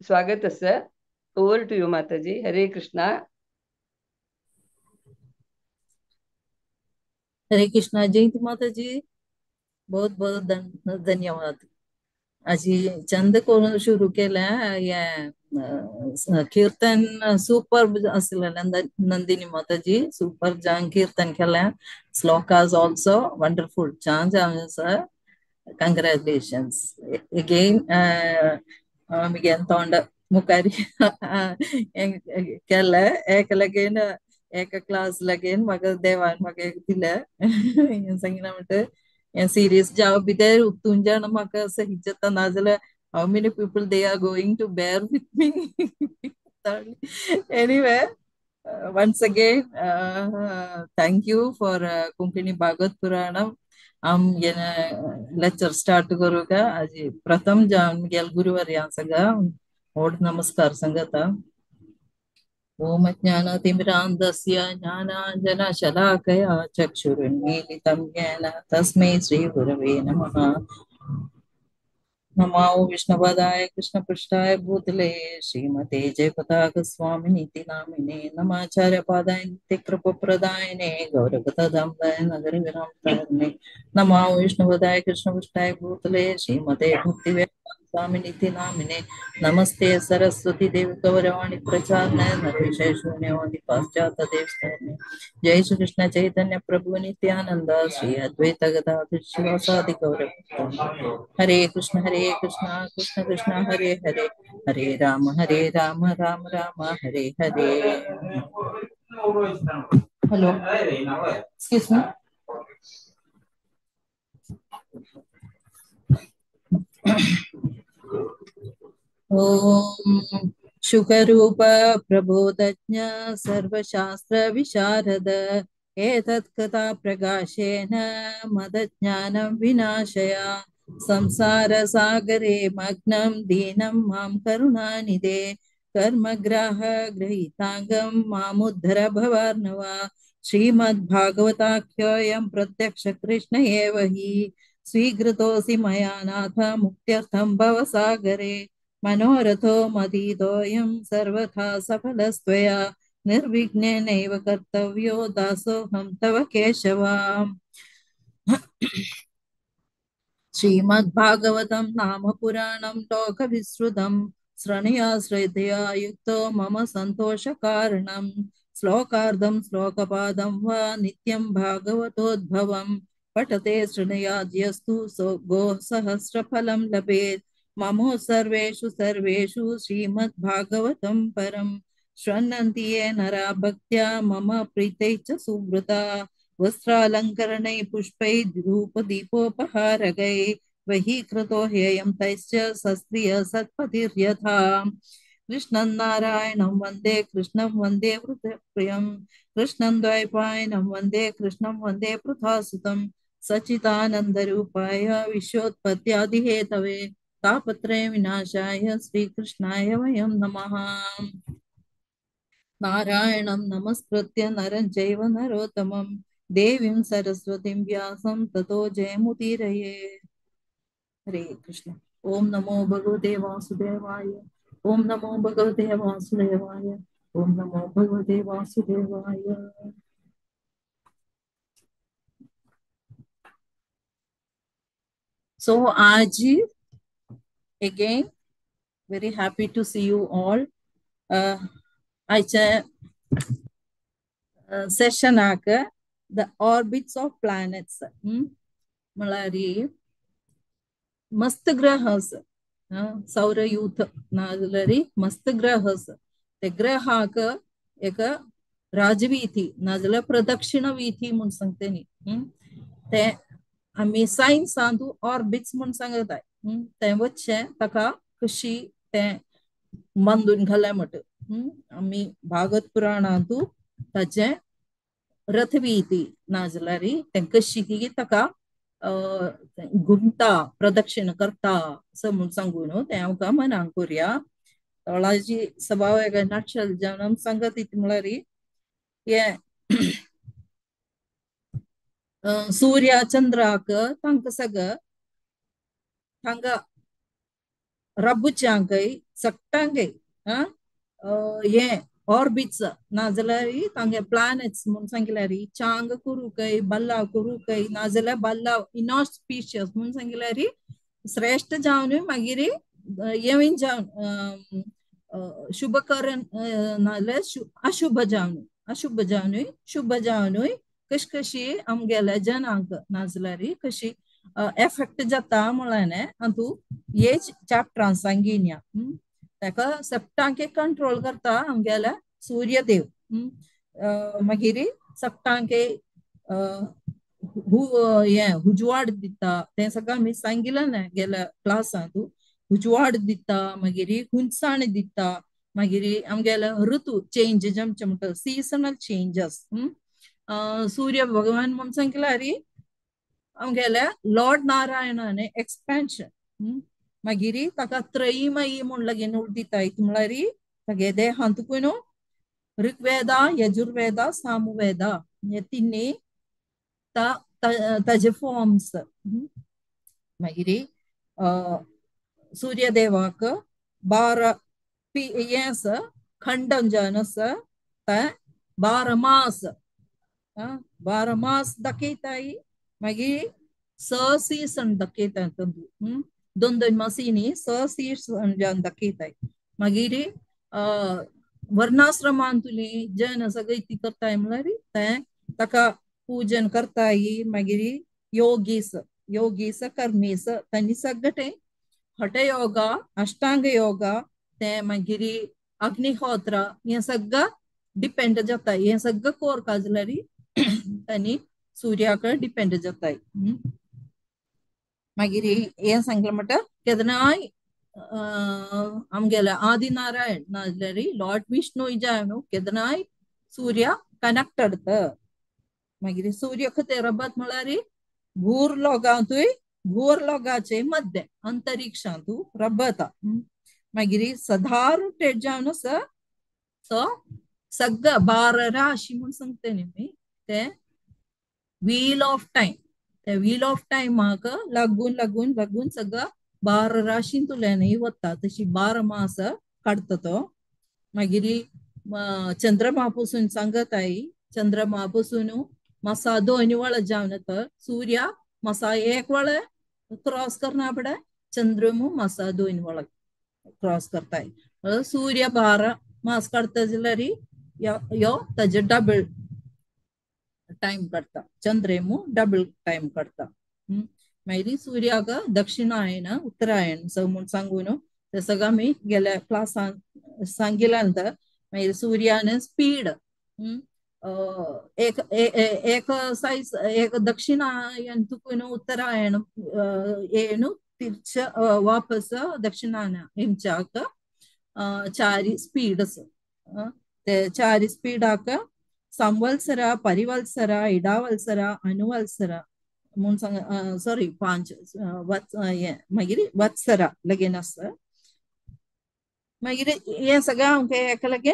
स्वागत आसा. Over to you Mataji. Hare Krishna. Hare Krishna. Jayanti माताजी, बहुत बहुत धन्यवाद. आजी चंद करून सुरू केलें हें कीर्तन सुपर आसलें. नंदिनी माताजी सुपर जान कीर्तन केलें. श्लोकास ऑल्सो वंडरफुल छान जावन आसा. कंग्रेच्युलेशन्स अगेन. आमगे तोंड मुखार केलें एक लगेन एका क्लास लगेन म्हाका देवान म्हाका एक दिलें. सांगिना म्हणटा हें सिरियस जावं भितर तुमच्यान म्हाका सही जाता, नाजाल्यार how many people they are going to bear with me. Anyway, once again thank you for Konkani Bhagavat Puranam. आमगे लेक्चर स्टार्ट करूं का आजी प्रथम जावन गेल गुरुवार संगा व्हड नमस्कार सांगता. ओम अज्ञानतिमिरान्धस्य ज्ञानाञ्जनशलाकया चक्षुरुन्मीलितं येन तस्मै श्रीगुरवे नमः. नमो विष्णुपदाय कृष्णपृष्ठाय भूतले श्रीमते जयपताक स्वामिनीति नामिने. नमाचार्यपादाय नित्यकृपप्रदायिने गौरवतदामदाय नगरविरामतारिणे. नमो विष्णुपदाय कृष्णपृष्ठाय भूतले श्रीमते भक्तिवेदान्त स्वामिनीति नामिने. नमस्ते सरस्वती देवी गौरवाणी प्रचारणाय निर्विशेषशून्यवादी पाश्चात्य देवस्तरणे. जय श्री कृष्ण चैतन्य प्रभु नित्यानंद श्री अद्वैत गदाधर शिवासादि गौरव. हरे कृष्ण कृष्ण कृष्ण हरे हरे, हरे Ram Ram Ram Hare Hare. Hello, excuse me. Om शुकरूप प्रबोधज्ञ सर्वशास्त्र विशारद एतत् कथा प्रकाशेन मदज्ञानं विनाशय. संसार सागरे मग्नं दीनं मां करुणानिधे कर्मग्राह गृहीतांगं मामुद्धर भवार्णव. श्रीमद्भागवताख्योऽयं प्रत्यक्ष कृष्ण एव हि स्वीकृतोऽसि मया नाथ मुक्त्यर्थं भवसागरे. मनोरथो मदीतोऽयं सर्वथा सफलस्त्वया निर्विघ्नेनैव कर्तव्यो दासोऽहं तव केशव. श्रीमद्भागवतं नाम पुराणं लोकविश्रुतं श्रणया श्रद्धया युक्तो मम सन्तोषकारणं. श्लोकार्धं श्लोकपादं वा नित्यं भागवतोद्भवं पठते शृणुयाद्यस्तु गोसहस्रफलं लभेत्. ममो सर्वेषु सर्वेषु श्रीमद्भागवतं परं शृण्वन्ति ये नरा भक्त्या मम प्रीतैः च सुवृता. वस्त्रालङ्करणैः पुष्पैः धूपदीपोपहारकैः वहीकृतो ह्ययं तैश्च सस्त्रिय सत्पतिर्यथा. कृष्णं नारायणं वन्दे कृष्णं वन्दे प्रियं कृष्णं द्वैपायनं वन्दे कृष्णं वन्दे पृथासुतं. सच्चिदानन्दरूपाय विश्वोत्पत्त्यादिहेतवे तापत्रय विनाशाय श्रीकृष्णाय वयं नमः. नारायणं नमस्कृत्य नरं चैव नरोत्तमं देवीं सरस्वतीं व्यासं ततो जयमुदीरये. हरे कृष्ण. ओम नमो भगवते वासुदेवाय. ओम नमो भगवते वासुदेवाय. ओम नमो भगवते वासुदेवाय. So आज again very happy to see you all. आयच्या सेशनाक the orbits of planets म्हळ्यार मस्त ग्रह आसा, सौरयूथ नाजाल्यार मस्त ग्रह आसा. ते ग्रहाक एक राजवीथी नाजाल्यार प्रदक्षिण वीथी म्हूण सांगता न्ही. ते आमी सायन्सांतू ऑर्बिट्स म्हूण सांगताय. तें वचचें ताका कशी तें बांदून घालें म्हणटा. आमी भागवत पुराणांतू ताचें रथवीथी नाजाल्यार तें कशी की ताका घुमता प्रदक्षिण करता असं म्हूण सांगू न्हू. तें आमकां मनांक करुया. तोळाची सभाव एक नटशल जावन आमी सांगत ती म्हळ्यार हें सूर्य चंद्राक तांकां सगळं हांगा रब्बुच्यांकय सगटांकय हें ऑर्बिट्स नाजाल्यार तांगे प्लॅनेट्स म्हूण सांगल्यार चांग कुरुकय बल्ला कुरुकय नाजाल्यार बल्ला इनऑस्पिशियस म्हूण सांगल्यार श्रेश्ठ जावन मागीर येवन जावन शुभकरण नाजाल्यार अशुभ जावन अशुभ जावनूय शुभ जावनूय कशी कशी आमगेल्या जनांक नाजाल्यार कशी एफेक्ट जाता म्हळ्यार हातूं हे चॅप्टरान सांगिन्या. ताका सगटांक कंट्रोल करता आमगेल्या सूर्यदेव. मागीर सगटांक हें उजवाड दिता तें सगळें आमी सांगिल्लें ना गेल्या क्लासांत. उजवाड दिता मागीर हुनसाण दिता मागीर आमगेले ऋतू चेंज आमचे म्हणटा सिजनल चेंजस. सूर्य भगवान म्हूण सांगल्यार आमगेल्या लॉर्ड नारायणाने एक्सपेन्शन. मागीर ताका त्रयीमयी म्हूण लागीं दिता म्हळ्यार तागे देहांतूय न्हू ऋग्वेदा यजुर्वेदा सामवेदा हे तिन्ही ताजे फॉर्म्स. मागीर सूर्यदेवाक 12 हें आसा खंडन जावन आसा तें 12 मास 12 मास दाखयताय. मागीर 6 सीजन दाखयता तातूंत दोन दोन मासींनी 6 सीजन जावन दाखयताय. मागीर वर्णाश्रमांतली जन सगळी ती करताय म्हळ्यार तें ताका पूजन करताय. मागीर योगीस योगीस कर्मीस तांणी सगळें हठ योगा अष्टांग योगा तें मागीर अग्निहोत्र हें सगळं डिपेंड जाता. हें सगळं कोरपा जाल्यार तांणी सूर्याक डिपेंड जाताय. मागीर हें सांगलें म्हणटा केन्नाय आमगेले आदिनारायण नाजाल्यार लॉर्ड विष्णू जाय न्हू केन्नाय सूर्य कनेक्टेड. मागीर सूर्य खंय रबत म्हळ्यार भूरलोकांतूय भूरलोकाचे मध्य अंतरिक्षांतू रबता. मागीर सदार रोटेट जावन आसा सो सगळं 12 राशी म्हूण सांगता न्ही मी ते व्हील ऑफ टायम. ते व्हील ऑफ टायमाक लागून लागून लागून सगळं 12 राशींतल्यानय वता तशी 12 मास काडटा तो. मागीर चंद्रमा पसून सांगताय चंद्रमा पसून मासा 2 वळ जावन येता सूर्य मासा 1 वळ क्रॉस करना पडे चंद्रमू मासा 2 वळ क्रॉस करताय. सूर्य 12 मास काडटा जाल्यार यो ताजे डबल टायम काडटा चंद्रेमू डबल टायम काडटा. मागीर सूर्याक दक्षिणायन उत्तरायण म्हूण सांगून ते सगळं आमी गेल्या क्लासान सांगिल्लें. मागीर सूर्यान स्पीड एक एक सायज एक दक्षिणायन तुकून उत्तरायण येनु तिरच वापस दक्षिणायन हेमच्याक 4 स्पीड आसा. ते 4 स्पीडाक संवत्सर परिवत्सर इडावत्सर अनुवत्सर म्हूण सांग सॉरी 5 हें मागीर वत्सर लगीन आसा. मागीर हें सगळें आमकां एका लागी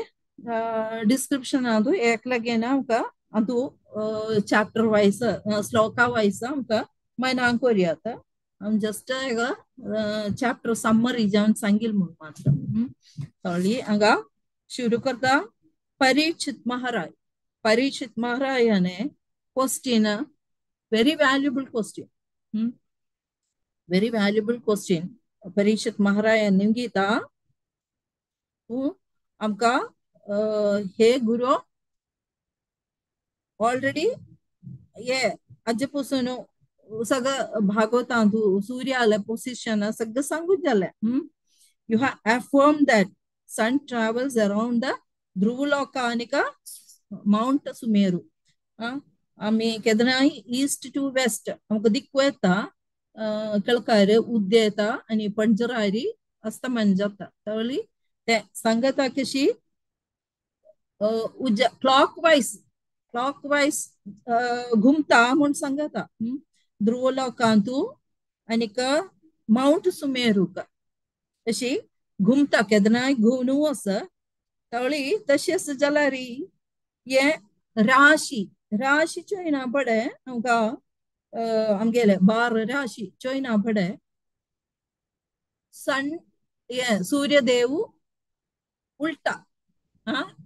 डिस्क्रिप्शन हातूं एक लागीं आमकां हातूं चॅप्टर वायज श्लोका वायज आमकां मनांक कोरयात. आमी जस्ट एक चॅप्टर समरी जावन सांगील म्हूण मात्र. थोडी हांगा शुरू करता. Parikshit Maharaj. Parikshit महाराजाने question very valuable question very valuable question Parikshit महाराजान निमगीता तूं आमकां हे गुरू ऑलरेडी हे आजे पसून सगळं भागवतांतू सूर्याले पोजिशन सगळं सांगून जालें. You have affirm that sun travels around the ध्रुवलोकानिका mount Sumeru. आमी केन्नाय ईस्ट टू वेस्ट आमकां दिक्कू येता केळकार उद्या येता आनी पणजरारी अस्तमन जाता. तवली ते सांगता कशी उज्या क्लॉकवायज क्लॉकवायज घुमता म्हूण सांगता ध्रुवलोकांतू आनीक मावंट सुमेरूक अशी घुमता केन्नाय घुंवनू आसा. तवली तशें आसा जाल्यार हे राशी राशी चोयना पडे आमकां आमगेले 12 राशी चोयना पडे सन हें सूर्यदेव उल्टा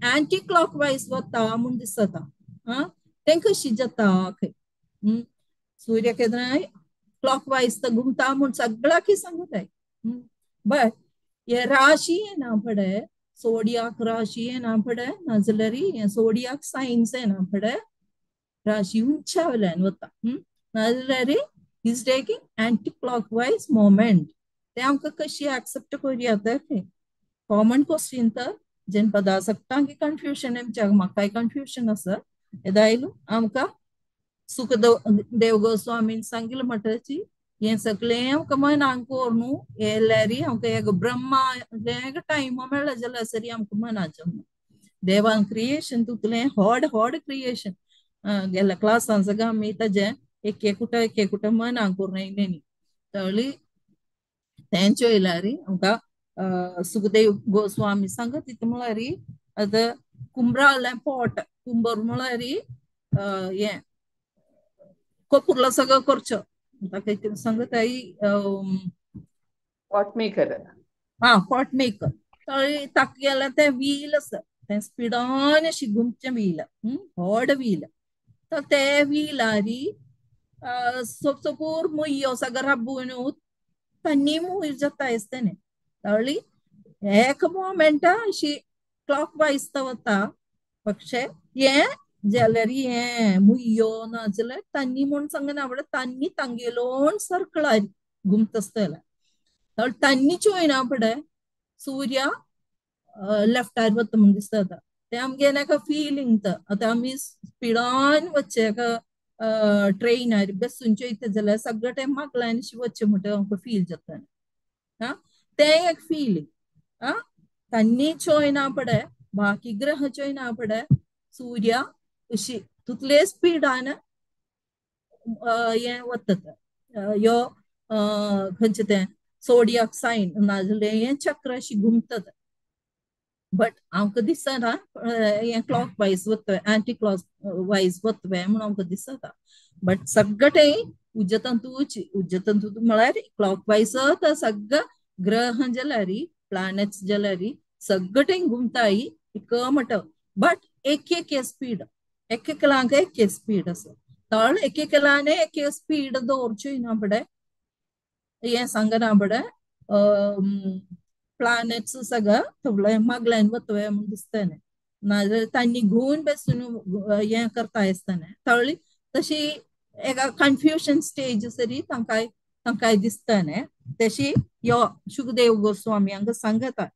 एंटी क्लॉक वायज वता म्हूण दिसता. तें कशी जाता खंय सूर्य केन्नाय क्लॉक वायज तर घुमता म्हूण सगळ्याक सांगताय. बट हे राशी येना फुडें सोडियाक राशी येना फुडें नाजाल्यार हे सोडियाक सायन्स येना फुडें राशी उंचा वयल्यान वता नाजाल्यार is taking anti clockwise movement. ते आमकां कशी एक्सेप्ट करूया तर कॉमन क्वेश्चन तर जनपदा सगळ्यांक कन्फ्युजन आमच्या म्हाकाय कन्फ्युजन आसा. येदायलू आमकां सुखदेव देव गोस्वामीन सांगिल्लें म्हणटची हें सगळें आमकां मनाक करून येयल्यारी आमकां एक ब्रह्मा एक टायम मेळ्ळा जाल्यार सरी आमकां मनाचें देवान क्रिएशन तुतलें व्हड व्हड क्रिएशन गेल्या क्लासान सगळें आमी ताजें एक एकूटा एक एकूटा मनाक करून येयलें न्ही. तळी तें चोयल्यारी आमकां सुखदेव गोस्वामी सांगत तितू म्हळ्यार आतां कुंबरालें पोट कुंबर म्हळ्यार हें कोपुरला सगळं करचो ताका कितें सांगताय पॉट मेकर. हा पॉट मेकर. तळी ताका गेल्यार तें व्हील आसा तें स्पिडान अशी घुमचें व्हील व्हड व्हील. तर ते व्हिलारी सोप सोपूर मुयो सगळं राबून तन्नी मूय जाता आसतने. तळी एक मोमेंटा अशी क्लॉक वायज वता പക്ഷെ हें जाल्यार हें मुयो नाजाल्यार तन्नी म्हूण सांगना आवड तन्नी तांगेलोन सर्कलार घुमता आसतलें. तळ तन्नी चोयना फुडें सूर्य लेफ्टार वता म्हूण दिसता. तें आमगे एका फिलींग तर आतां आमी स्पिडान वचचें एका ट्रेनार बसून चोयता जाल्यार सगळें टायम मागल्यान अशें वचचें म्हणटा आमकां फील जाता. आं तें एक फिलींग. आं तन्नी चोयना फुडें बाकी ग्रह चोयना फुडें सूर्य अशी तितले स्पिडान हें वता यो खंयचें तें सोडियाक सायन नाजाल्यार हें चक्र अशी घुमतात. बट आमकां दिसना हें क्लॉक वायज वता एंटी क्लॉक वायज वतलें म्हणून आमकां दिसता. बट सगळें उज्जतंतूच उज्जतंतू म्हळ्यार क्लॉक वायज तर सगळं ग्रह जाल्यार प्लॅनेट्स जाल्यार सगळें घुमताय एक मट. बट एक एक स्पीड एक एकलांक एक स्पीड आसा. तळ एक एकलाने एक स्पीड दवरचो ना फुडें हें सांगना फुडें प्लॅनेट्स सगळं थोडे मागल्यान वतले म्हूण दिसतलें नाजाल्यार तांणी घुवन बसून हें करता आसतना तळी तशी एका कन्फ्युजन स्टेज सरी तांकां तांकां दिसतलें. तशी यो सुखदेव गोस्वामी हांगा सांगता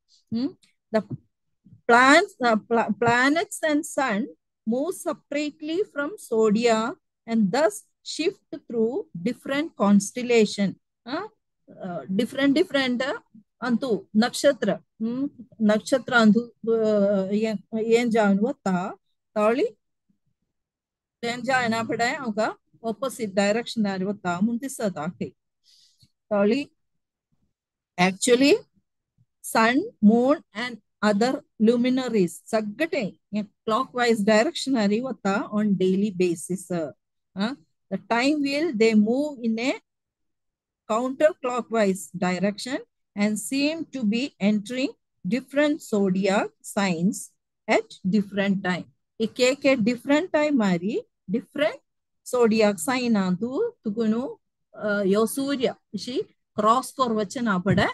the planets and sun move separately from zodiac and thus shift through different constellation. Different different अंतु नक्षत्र नक्षत्र अंतु हें जावन वता तळी तें जायना फुडें आमकां ऑपोसीट डायरेक्शनार वता म्हूण दिसता. तळी actually sun moon and other luminaries सगळे क्लॉक वायज डायरेक्शनारी वता on daily basis. The time will they move in a counterclockwise direction and seem to be entering different zodiac signs at different time. एक एक different time मारी different zodiac sign आंतु तुकुनु यो सूर्य अशी cross करवचें ना पडे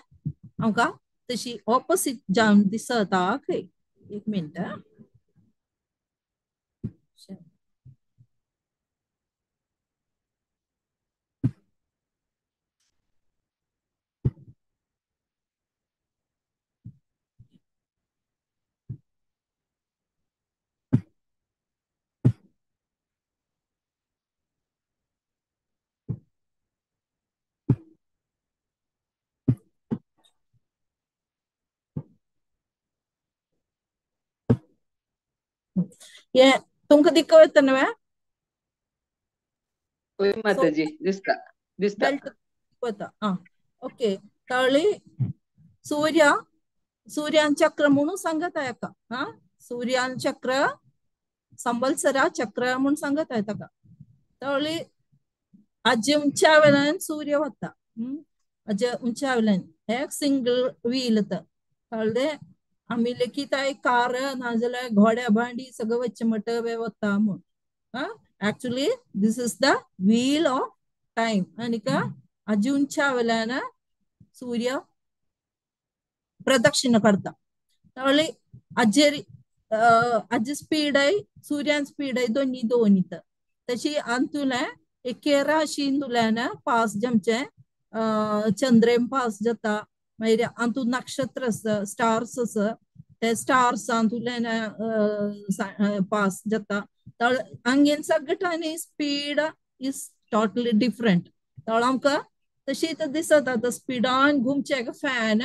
आमकां तशी ऑपोसीट जावन दिसता. एक मिनट. ये तुमकां दिक्क वता न्हय? होय माताजी दिसता दिसता. वता. आं ओके. तळी सूर्य सूर्यान चक्र म्हणून सांगत आहे ताका. हा सूर्यान चक्र संवत्सरा चक्र म्हणून सांगत आहे ताका. तळी आजी उंचा वेल्यान सूर्य वता. आजी उंचा वेल्यान एक सिंगल व्हील कळ्ळें. आमी लेगीत कार नाजाल्यार घोड्या भांडी सगळं वच्चे म्हणटा वता म्हूण. Actually this is the wheel of time. आनी आजी उंचा वेल्यान सूर्य प्रदक्षिणा करता. तावळी आजेर आजी स्पीड आहे सूर्यान स्पीड आहे दोन्ही दोन. तशी अंतुले एके राशीन तुल्यान पास जमचे चंद्रेम पास जाता. मागीर अंतू नक्षत्र आसा स्टार्स आसा ते स्टार्स अंतुल्यान पास जाता. हांगेन सगळ्यांनी स्पीड is totally different. तळ आमकां तशी दिसत आतां स्पिडान घुमचें फॅन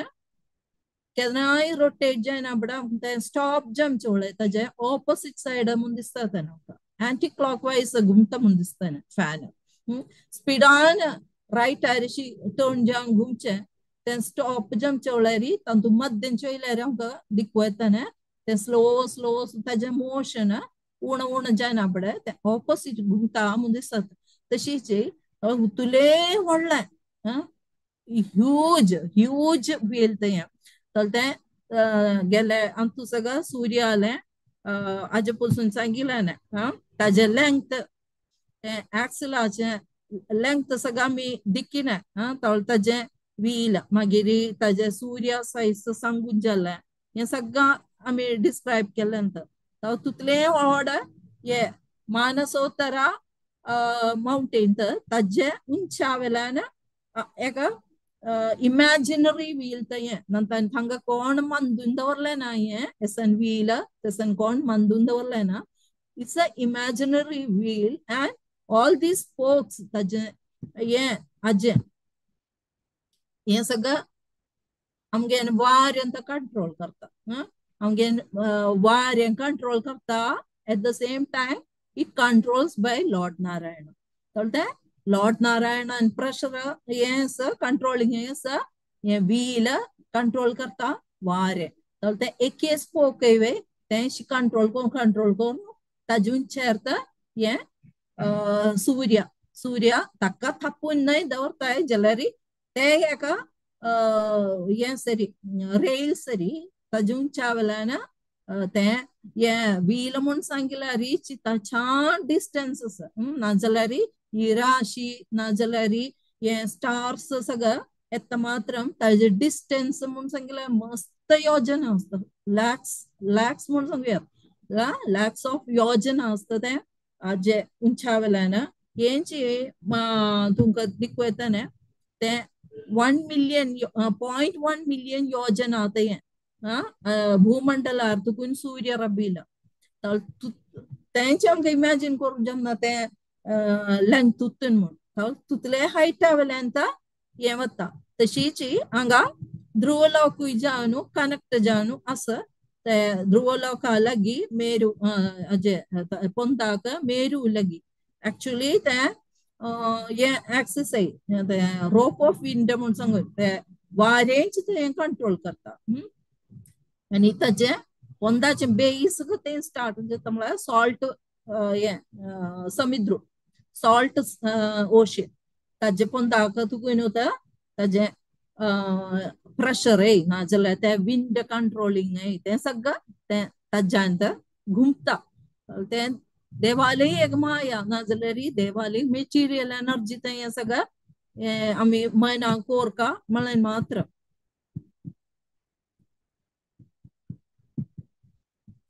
केन्नाय रोटेट जायना बट तें स्टॉप जमचें वळय ताजें ऑपोजीट सायड म्हूण दिसता तें आमकां अँटी क्लॉक वायज घुमता म्हूण दिसता फॅन. स्पिडान रायट अशी टर्न जावन घुमचें तें स्टॉप जमचें वळ्यार तातूंत मद्दें चोयल्यार आमकां दिकू येता तें स्लो स्लो ताजें मोशन उण उण जायना बट तें ऑपोजीट घुमता म्हूण दिसता. तशीच उतुलें व्हडलें ह्यूज ह्यूज व्हील तें. तर तें गेले अंतू सगळं सूर्य आलें आजे पसून सांगिल्लें ना ताजें लेंथ तें एक्सलाचें लेंथ सगळं आमी दिकिना. ताजें व्हील मागीर ताजें सूर्य सायज सांगून जालें हें सगळं आमी डिस्क्रायब केलें. तर तितलें व्हड हे मानसोत्तरा माउंटेन ताजें उंचा वेल्यान एक इमॅजिनरी व्हील तें. नंतर हांगा कोण मंदून दवरलें ना हें एसन व्हील तसन कोण मंदून दवरलें ना. It's a imaginary wheel and all these spokes ताजें हें आजें हें सगळं आमगे वाऱ्यान कंट्रोल करता. आमगे वाऱ्यान कंट्रोल करता at the same time it controls by lord Narayana. कळटें Lord Narayan pressure हें कंट्रोलिंग हें हें व्हील कंट्रोल करता वारें. तर तें एके स्पोक वे तें कंट्रोल करून कंट्रोल करून ताजे उंचेर हें सूर्य सूर्य ताका थापून न्हय दवरताय जाल्यार ते एका हें सरी रेल सरी ताजे उंचा वेल्यान तें हें व्हील म्हूण सांगिल्यार छान डिस्टन्स आसा. नाजाल्यार ही राशी नाजाल्यार हे स्टार्स सगळं येता मात्र ताजे डिस्टन्स म्हूण सांगिल्यार मस्त योजना आसता. लॅक्स लॅक्स म्हूण सांगुया लॅक्स ऑफ योजना आसता तें आजे उंचा वेल्यान. हेंची तुमकां दिकू येता न्ही तें 1.1 मिलियन योजना आतां हें भूमंडलार तुकून सूर्य रबीला. तेंचे आमकां इमॅजीन करूंक जमना तें लेंथ तुतून म्हूण. तितले हायटा वेल्यान हें वता. तशीच हांगा ध्रुवलोकूय जावन कनेक्ट जावन आसा. ते ध्रुवलोका लागीं मेरू अजे पोंदाक मेरू लागीं एक्चुअली तें हें एक्सरसाइज तें रोप ऑफ विंड म्हूण सांगू तें वारेंच तें कंट्रोल करता. आनी ताजें पोंदाचें बेस तें स्टार्ट जाता म्हळ्यार सॉल्ट हें समुद्र सॉल्ट ओशन ताजे पोंदाक तुका न्हू ताजें प्रेशर नाजाल्यार तें विंड कंट्रोलिंग तें सगळं तें ताज्यान घुमता. तें देवालय एक माया नाजाल्यार देवालय मेटिरियल एनर्जी तें हें सगळं आमी मना कोरका म्हणलें मात्र.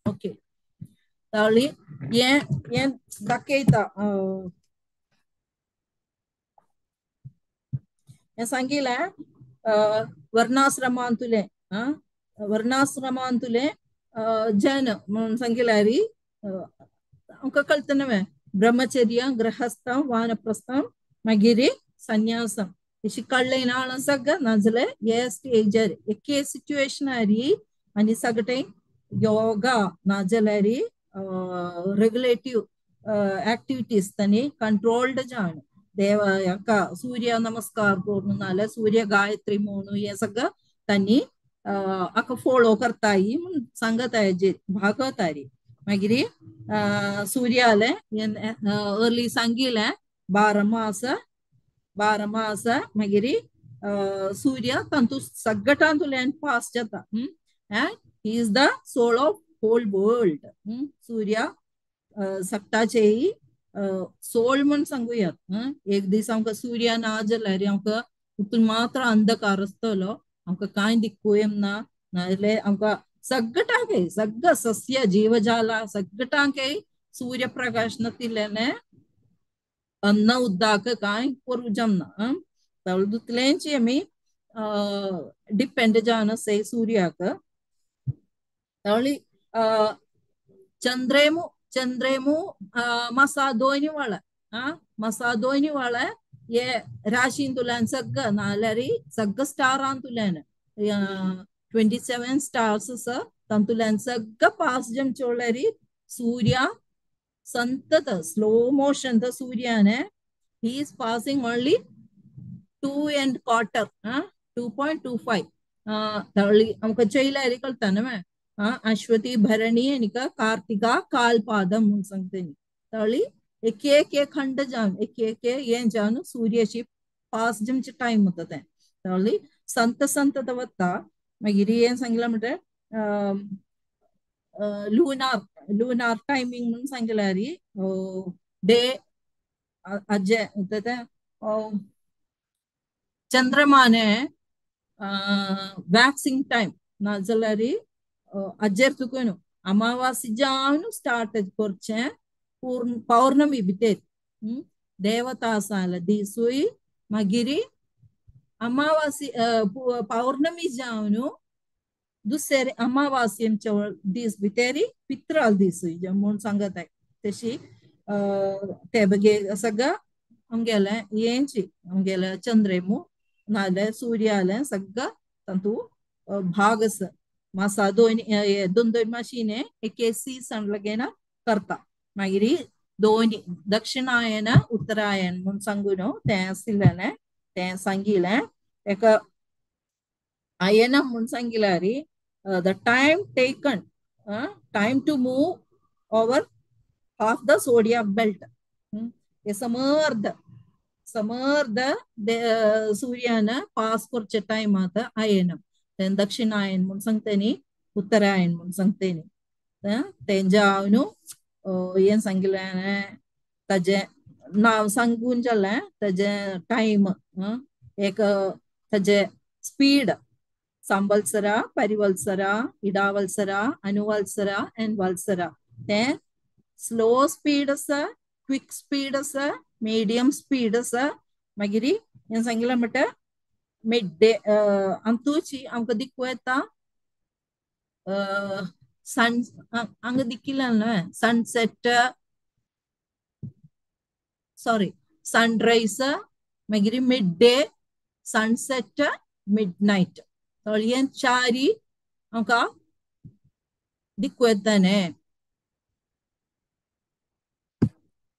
ओके तावळी हें हें दाखयता हें सांगिलें वर्णाश्रमांतुलें वर्णाश्रमांतुलें जन म्हणून सांगिल्यार आमकां कळटा न्हय ब्रह्मचर्य गृहस्थम वानप्रस्थम मागीर संन्यासम अशी कळ्ळें ना सगळं नाजाल्यार हे स्टेजर एके सिट्युएशनार आनी सगळें योगा नाजाल्यार रेगुलेटिव्ह एक्टिविटीज तांणी कंट्रोल्ड जावन देव हाका सूर्य नमस्कार करून नाजाल्यार सूर्य गायत्री म्हणून हें सगळं तांणी हाका फोलो करताय म्हूण सांगत हेजेर भागवतारी. मागीर सूर्यालें अर्ली सांगिलें 12 मास 12 मास मागीर सूर्य तांतू सगळ्यांतल्यान पास जाता. And he is the soul of whole world. Surya सगटाचेही soul म्हूण सांगूयात. एक दीस आमकां सूर्य ना जाल्यार आमकां तितून मात्र अंधकार आसतलो, आमकां कांय दिक्कूय ना, नाजाल्यार आमकां सगळ्यांकय सगळं सस्य जीवजाला सगळ्यांकय सूर्यप्रकाश नातिल्ल्याने अन्न उद्दाक कांय करूं जमना. तितलेंच आमी डिपेंड जावन आसाय सूर्याक. तावळी चंद्रेमु चंद्रेमु मसा दोनी वाळ मसा दोनी वाळ ये राशींतुल्यान सगळं नाल्यार सगळं स्टारांतुल्यान 27 स्टार्स आसा तातूंतल्यान सगळं पास जमचोल्यार सूर्य संतत slow motion the सूर्याने he is passing only 2.25 2.25. आमकां चोयल्यार कळटा न्हय. अश्वती भरणी आनी कार्तिका कालपादम म्हूण सांगता. तावळी एक एक खंड जावन एक एक हें जावन सूर्याची पास जमचे टायम वता तें. तावळी संत संत वता. मागीर हें सांगलां म्हणल्यार लुनार लुनार टायमींग म्हणून सांगल्यार डे अजे तें चंद्रमाने वॅक्सिंग टायम नाजाल्यार अजेर तुका न्हू अमावासी जावन स्टार्ट करचें पूर्ण पौर्णमी भितर देवता आसा दिसूय मागीर अमावासी पौर्णमी जावन दुसरे अमावासी दीस भितर पित्राल दीस म्हूण सांगत तशी ते बगे सगळं आमगेलें हेंची आमगेलें चंद्रेमू नाजाल्यार सूर्यालें सगळं तातूंत भाग आसा. मासा दोन दोन दोन माशीने एक सीजन लगेना करता. मागीर दोन दक्षिणायन उत्तरायण म्हूण सांगू न्हू तें आशिल्लें तें सांगिलें. एका आयन म्हूण सांगिल्यार the time taken time to move over half the zodiac belt. हे समर्ध समर्ध सूर्यान पास करचे टायम आतां आयन तें दक्षिणायन म्हूण सांगता उत्तरायण म्हूण सांगता. तेंच्या हांव न्हू हें सांगिल्लें ताजें नांव सांगून जालें ताजें टायम एक ताजें स्पीड संवत्सरा परिवत्सरा इडावत्सरा अनुवत्सरा एंड वत्सरा तें स्लो स्पीड आसा, क्विक स्पीड आसा, मिडियम स्पीड आसा. मागीर हें सांगिल्लें म्हणटा मिड डे आमतूची आमकां दिक्कू येता सन हांगा दिकिल्लें न्हय सनसेट सॉरी सनरायज मागीर mid day sunset mid night हें चारी आमकां दिक्कू येता न्हय.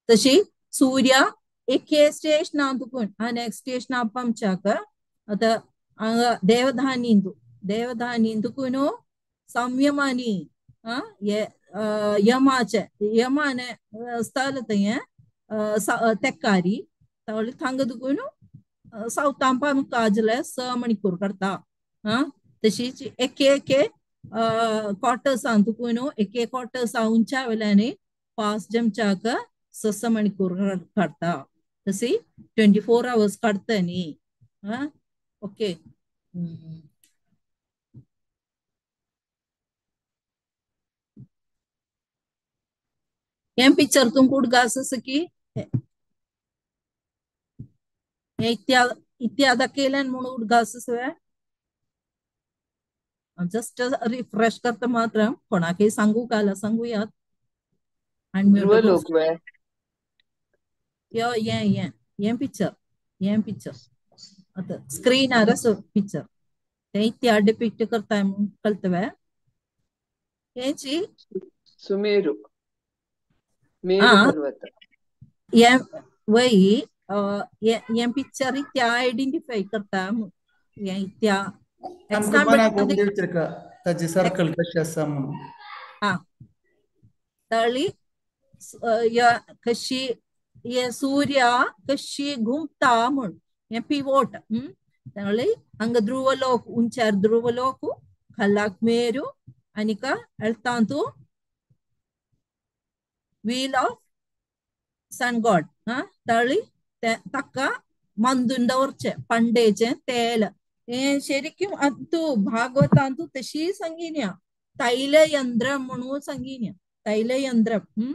तशी सूर्य एक स्टेशना तुकून नेक्स्ट स्टेशन आमच्याक आतां हांगा देवधानींतू देवधानींतुकून संयमानी यमाचे यमाने स्थल थंय तेक्कारी तावळी थांगा तुकून सावतांपा आमकां 6 मणिकूर करता. तशीच एक एक क्वार्टर्सां तुकून एक एक क्वार्टर्सां उंचा वेल्यानी पास जमच्याक 6 मणिकूर काडटा. तशी 24 आवर्स काडटा न्ही. ओके हें पिक्चर तुमकां उडगास आसा की हें इत्या दाखयल्यान म्हूण उडगास आसा. जस्ट रिफ्रेश करता मात्र कोणाकय सांगू काल सांगूयात. यो हें हें हें पिक्चर हें पिक्चर आतां स्क्रीनार आसा पिक्चर तें इत्या डिपिक्ट करता म्हूण कळटलें. हेंची सुमेरू मेरू पर्वत हें वय हें पिक्चर इत्या आयडेंटिफाय करता हें इत्या सर्कल कशें आसा म्हणून. आं ताळी कशी हे सूर्य कशी घुमता म्हूण हें पिवोट. तावळी हांगा ध्रुवलोक उंचार ध्रुवलोक खालाक मेरू आनीक एल्तांतू wheel of sun God. हा तावळी ताका मंदून दवरचें पंडेचें तेल हें शरिക്കും अंतू भागवतांतू तशी सांगिन्या तैलयंत्रम म्हणून सांगिन्या तैलयंत्रम.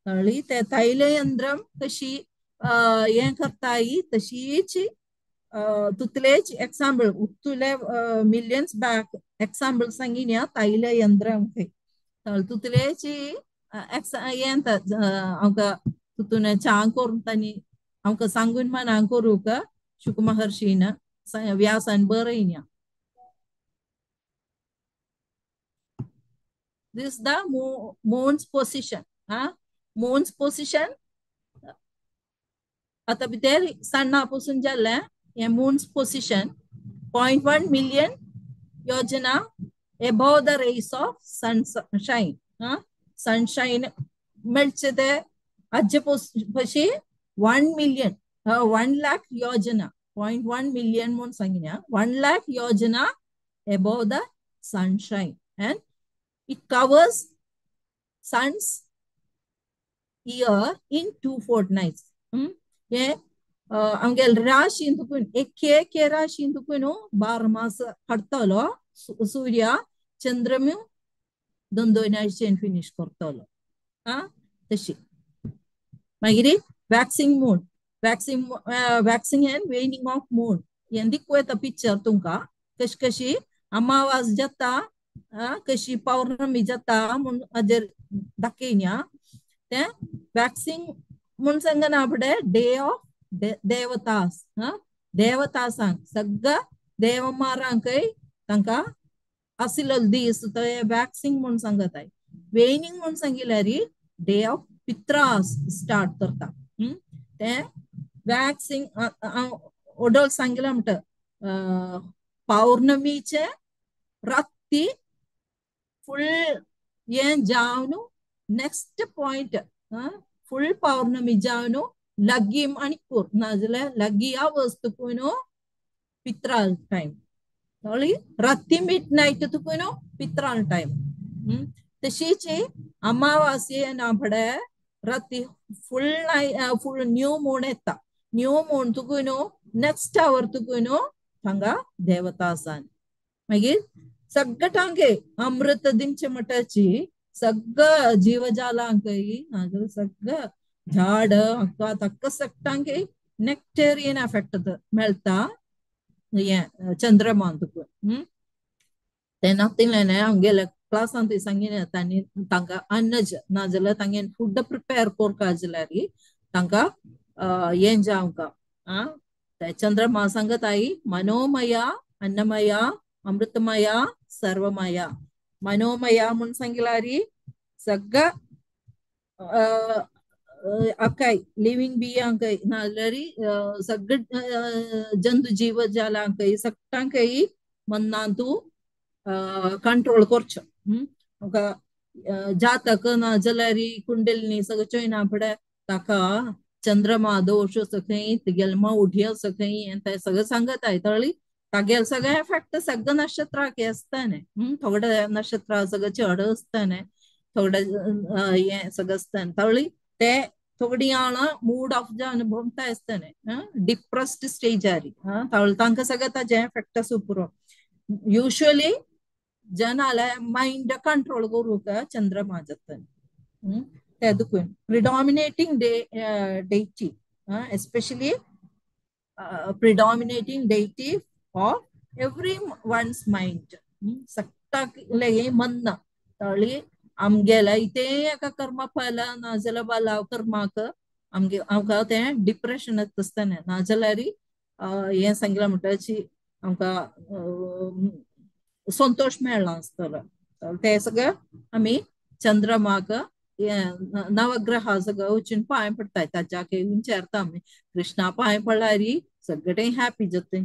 तावळी ते तैलयंत्रम कशी हें करताय तशीच तुतलेच एक्साम्पल उतुले मिलियन्स बॅक एक्साम्पल सांगिन्या तैलयंत्रम खंय. तावळी तुतलेच हें आमकां तितून च्या करून तांणी आमकां सांगून मानां करूंक शुक महर्षीन व्यासान बरयन्या. This the moon's position. हा मून्स पोजिशन आतां भितर सण्णा पसून जालें हें moon's position 0.1 million yojana above the rays of sunshine. हा सनशायन मेळचे ते आजचे पशी 1 million 1 lakh yojana 0.1 million म्हूण सांगिन्या 1 lakh yojana above the sunshine and it covers sun's year in 2 fortnights. हे आमगे राशीन तुकून एक एक राशीन तुकून 12 मास काडटलो सूर्य चंद्रम्यू दोन दोन आयचेन फिनीश करतलो. हा तशी मागीर waxing moon waxing waxing and waning of moon हें दिकू येता पिक्चर तुमकां कशी कशी अमावास जाता कशी पौर्णमी जाता म्हूण हाजेर दाखयन्या. तें वॅक्सिंग म्हूण सांगना फुडें डे ऑफ देवतास. हा देवतासांक सगळ्या देवमारांकय तांकां आशिल्लो दीस तो वॅक्सिंग म्हूण सांगताय. वेनिंग म्हूण सांगिल्यार डे ऑफ पित्रास स्टार्ट करता. तें वॅक्सिंग हांव ओडोल सांगिलां म्हणटा पौर्णमीचे राती फुल हें जावन नेक्स्ट पॉयंट फुल पौर्णमी जावन लग्गी मणिपूर नाजाल्यार लग्गी आवर्स तुकून पित्राल टायम. कळ्ळी राती मिड नायट तुकून पित्राल टायम. तशीच अमावास्ये ना फुडें राती फुल फुल न्यू मून येता. न्यू मून तुकून नेक्स्ट our तुकून हांगा देवता आसा. मागीर सगळ्यांक अमृत दिवचे म्हणटाची सगळं जीवजालांकय नाजाल्यार सगळं झाड ताका सगळ्यांक नेक्टेरियन एफेक्ट मेळटा हें चंद्रमान तुकून. तेन्ना तितलें आमगेल्या क्लासान थंय सांगिना तांणी तांकां अन्नज नाजाल्यार तांगे फूड प्रिपेर करपा जाल्यार तांकां हें जावंक चंद्रमा सांगताय मनोमया अन्नमया अमृतमया सर्वमया. मनोमया म्हूण सांगिल्यार सगळ्या आकाय लिव्हिंग बियांकय नाजाल्यार सगळे जंतू जीवजालांकय सगळ्यांकय मनांतू कंट्रोल करचो. जातक नाजाल्यार कुंडलिनी सगळें चोयना फुडें ताका चंद्रमा दोश खंय तुगेले मौढी आसा खंय तें सगळें सांगताय. तळी तागेले सगळे एफेक्ट सगळे नक्षत्राक आसताने. थोडे नक्षत्र सगळें चड आसताने थोडे हें सगळें आसताने. तळी ते थोडी आळां मूड ऑफ जावन भोंवता आसताने डिप्रेस्ड स्टेजार. तांकां सगळें ताजें एफेक्ट आसूं पुरो. युज्वली जनाले मायंड कंट्रोल करूंक चंद्रमा जाता ते दुखून predominating deity especially predominating deity of every one's mind. सगळ्याक मन्न तळी आमगेल्या इतें एका कर्मा फल नाजाल्यार बालाव कर्माक आमगे आमकां तें डिप्रेशन येता आसतना नाजाल्यार हें सांगलां म्हणटाची आमकां संतोश मेळ्ळा आसतलो. ते सगळें आमी चंद्रमाक नवग्रह सगळं वचून पांय पडटाय ताच्या विचारता आमी कृष्णा पांय पडल्यार सगळें हॅपी जाता.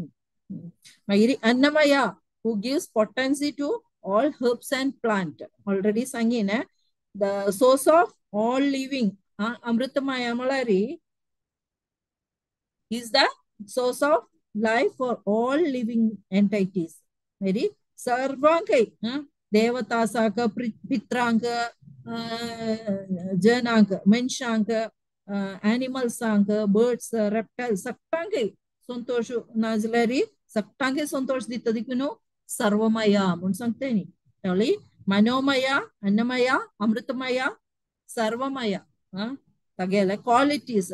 मागीर Annamaya who gives potency to all herbs and plant already सांगीन the source of all living. Amritamaya म्हळ्यार is the source of life for all living entities. Very सर्वांकय देवतासाक पित्रांक जनांक मनशांक एनिमल्सांक बर्ड्स रेप्टायल्स सगळ्यांकय संतोष नाजल्यार सगळ्यांकय संतोष दिता देखून सर्वमय म्हूण सांगता न्ही. त्यावेळी मनोमय अन्नमय अमृतमय सर्वमय तागेले क्वालिटीज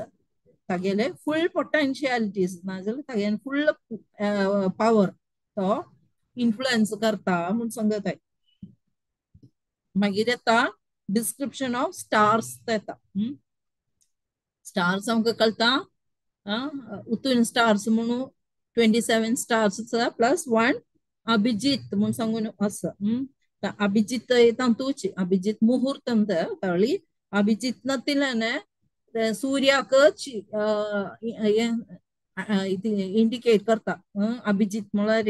तागेले फुल पोटेन्शियलिटीज नाजाल्यार तागेले फुल पावर तो इन्फ्लुएन्स करता म्हूण सांगत. मागीर येता डिस्क्रिप्शन ऑफ स्टार्स येता. स्टार्स आमकां कळटा उतून स्टार्स म्हणून 27 स्टार्स प्लस 1 अभिजित म्हूण सांगून आसा. अभिजित तातूंच अभिजित मुहूर्त तळी अभिजित नतिल्याने सूर्याक इंडिकेट करता. अभिजित म्हळ्यार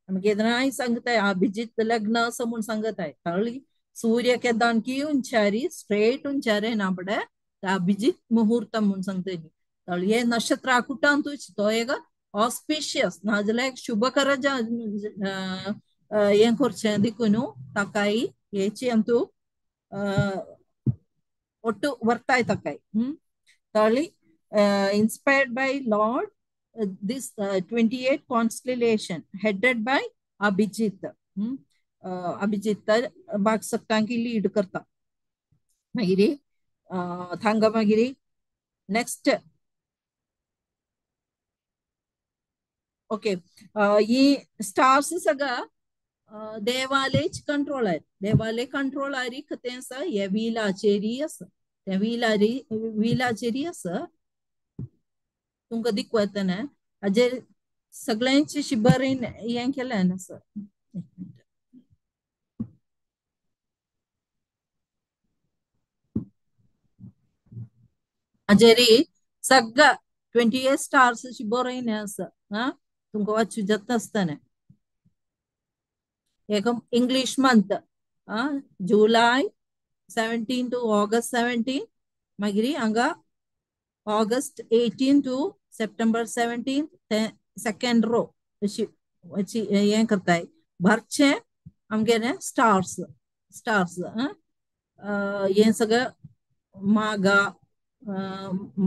आमी केन्नाय सांगताय अभिजित लग्न असं म्हूण सांगताय. तळी सूर्य केदानकी उंचारी स्ट्रेट उंचारी ना पडे अभिजित मुहूर्त म्हूण सांगता न्ही. तळी हे नक्षत्र कुटांतूच तो एक ऑस्पिशियस नाजाल्यार शुभकर हें करचें देखून ताकाय हेची अंतू ಒಟ್ಟು ವರ್ತಾಯ್ ತಾಕಾಯ್. ತಳಿ inspired by Lord this 28 constellation headed by Abhijit. Abhijit बाग सगळ्यांकी लीड करता. मागीर थांगा मागीर नेक्स्ट ओके ही स्टार्स सगळं देवालय कंट्रोल आहे. देवालय कंट्रोल आरी कितें आसा हे व्हिलाचेरी आसा. त्या व्हिलाचेरी आसा तुमकां दिकू येतना हाजेर सगळ्यांची शिबरीन हें केलें आसा. हाजेरी सगळं 28 स्टार्स बरोवन आसा. हा तुमकां वाचूं जाता आसतना. एक English month July 17 to August 17 मागीर हांगा ऑगस्ट 18 टू सप्टेंबर 17 ते सेकेंड रो अशी अशी हें करताय भरचें आमगेलें स्टार्स स्टार्स हें सगळें मागा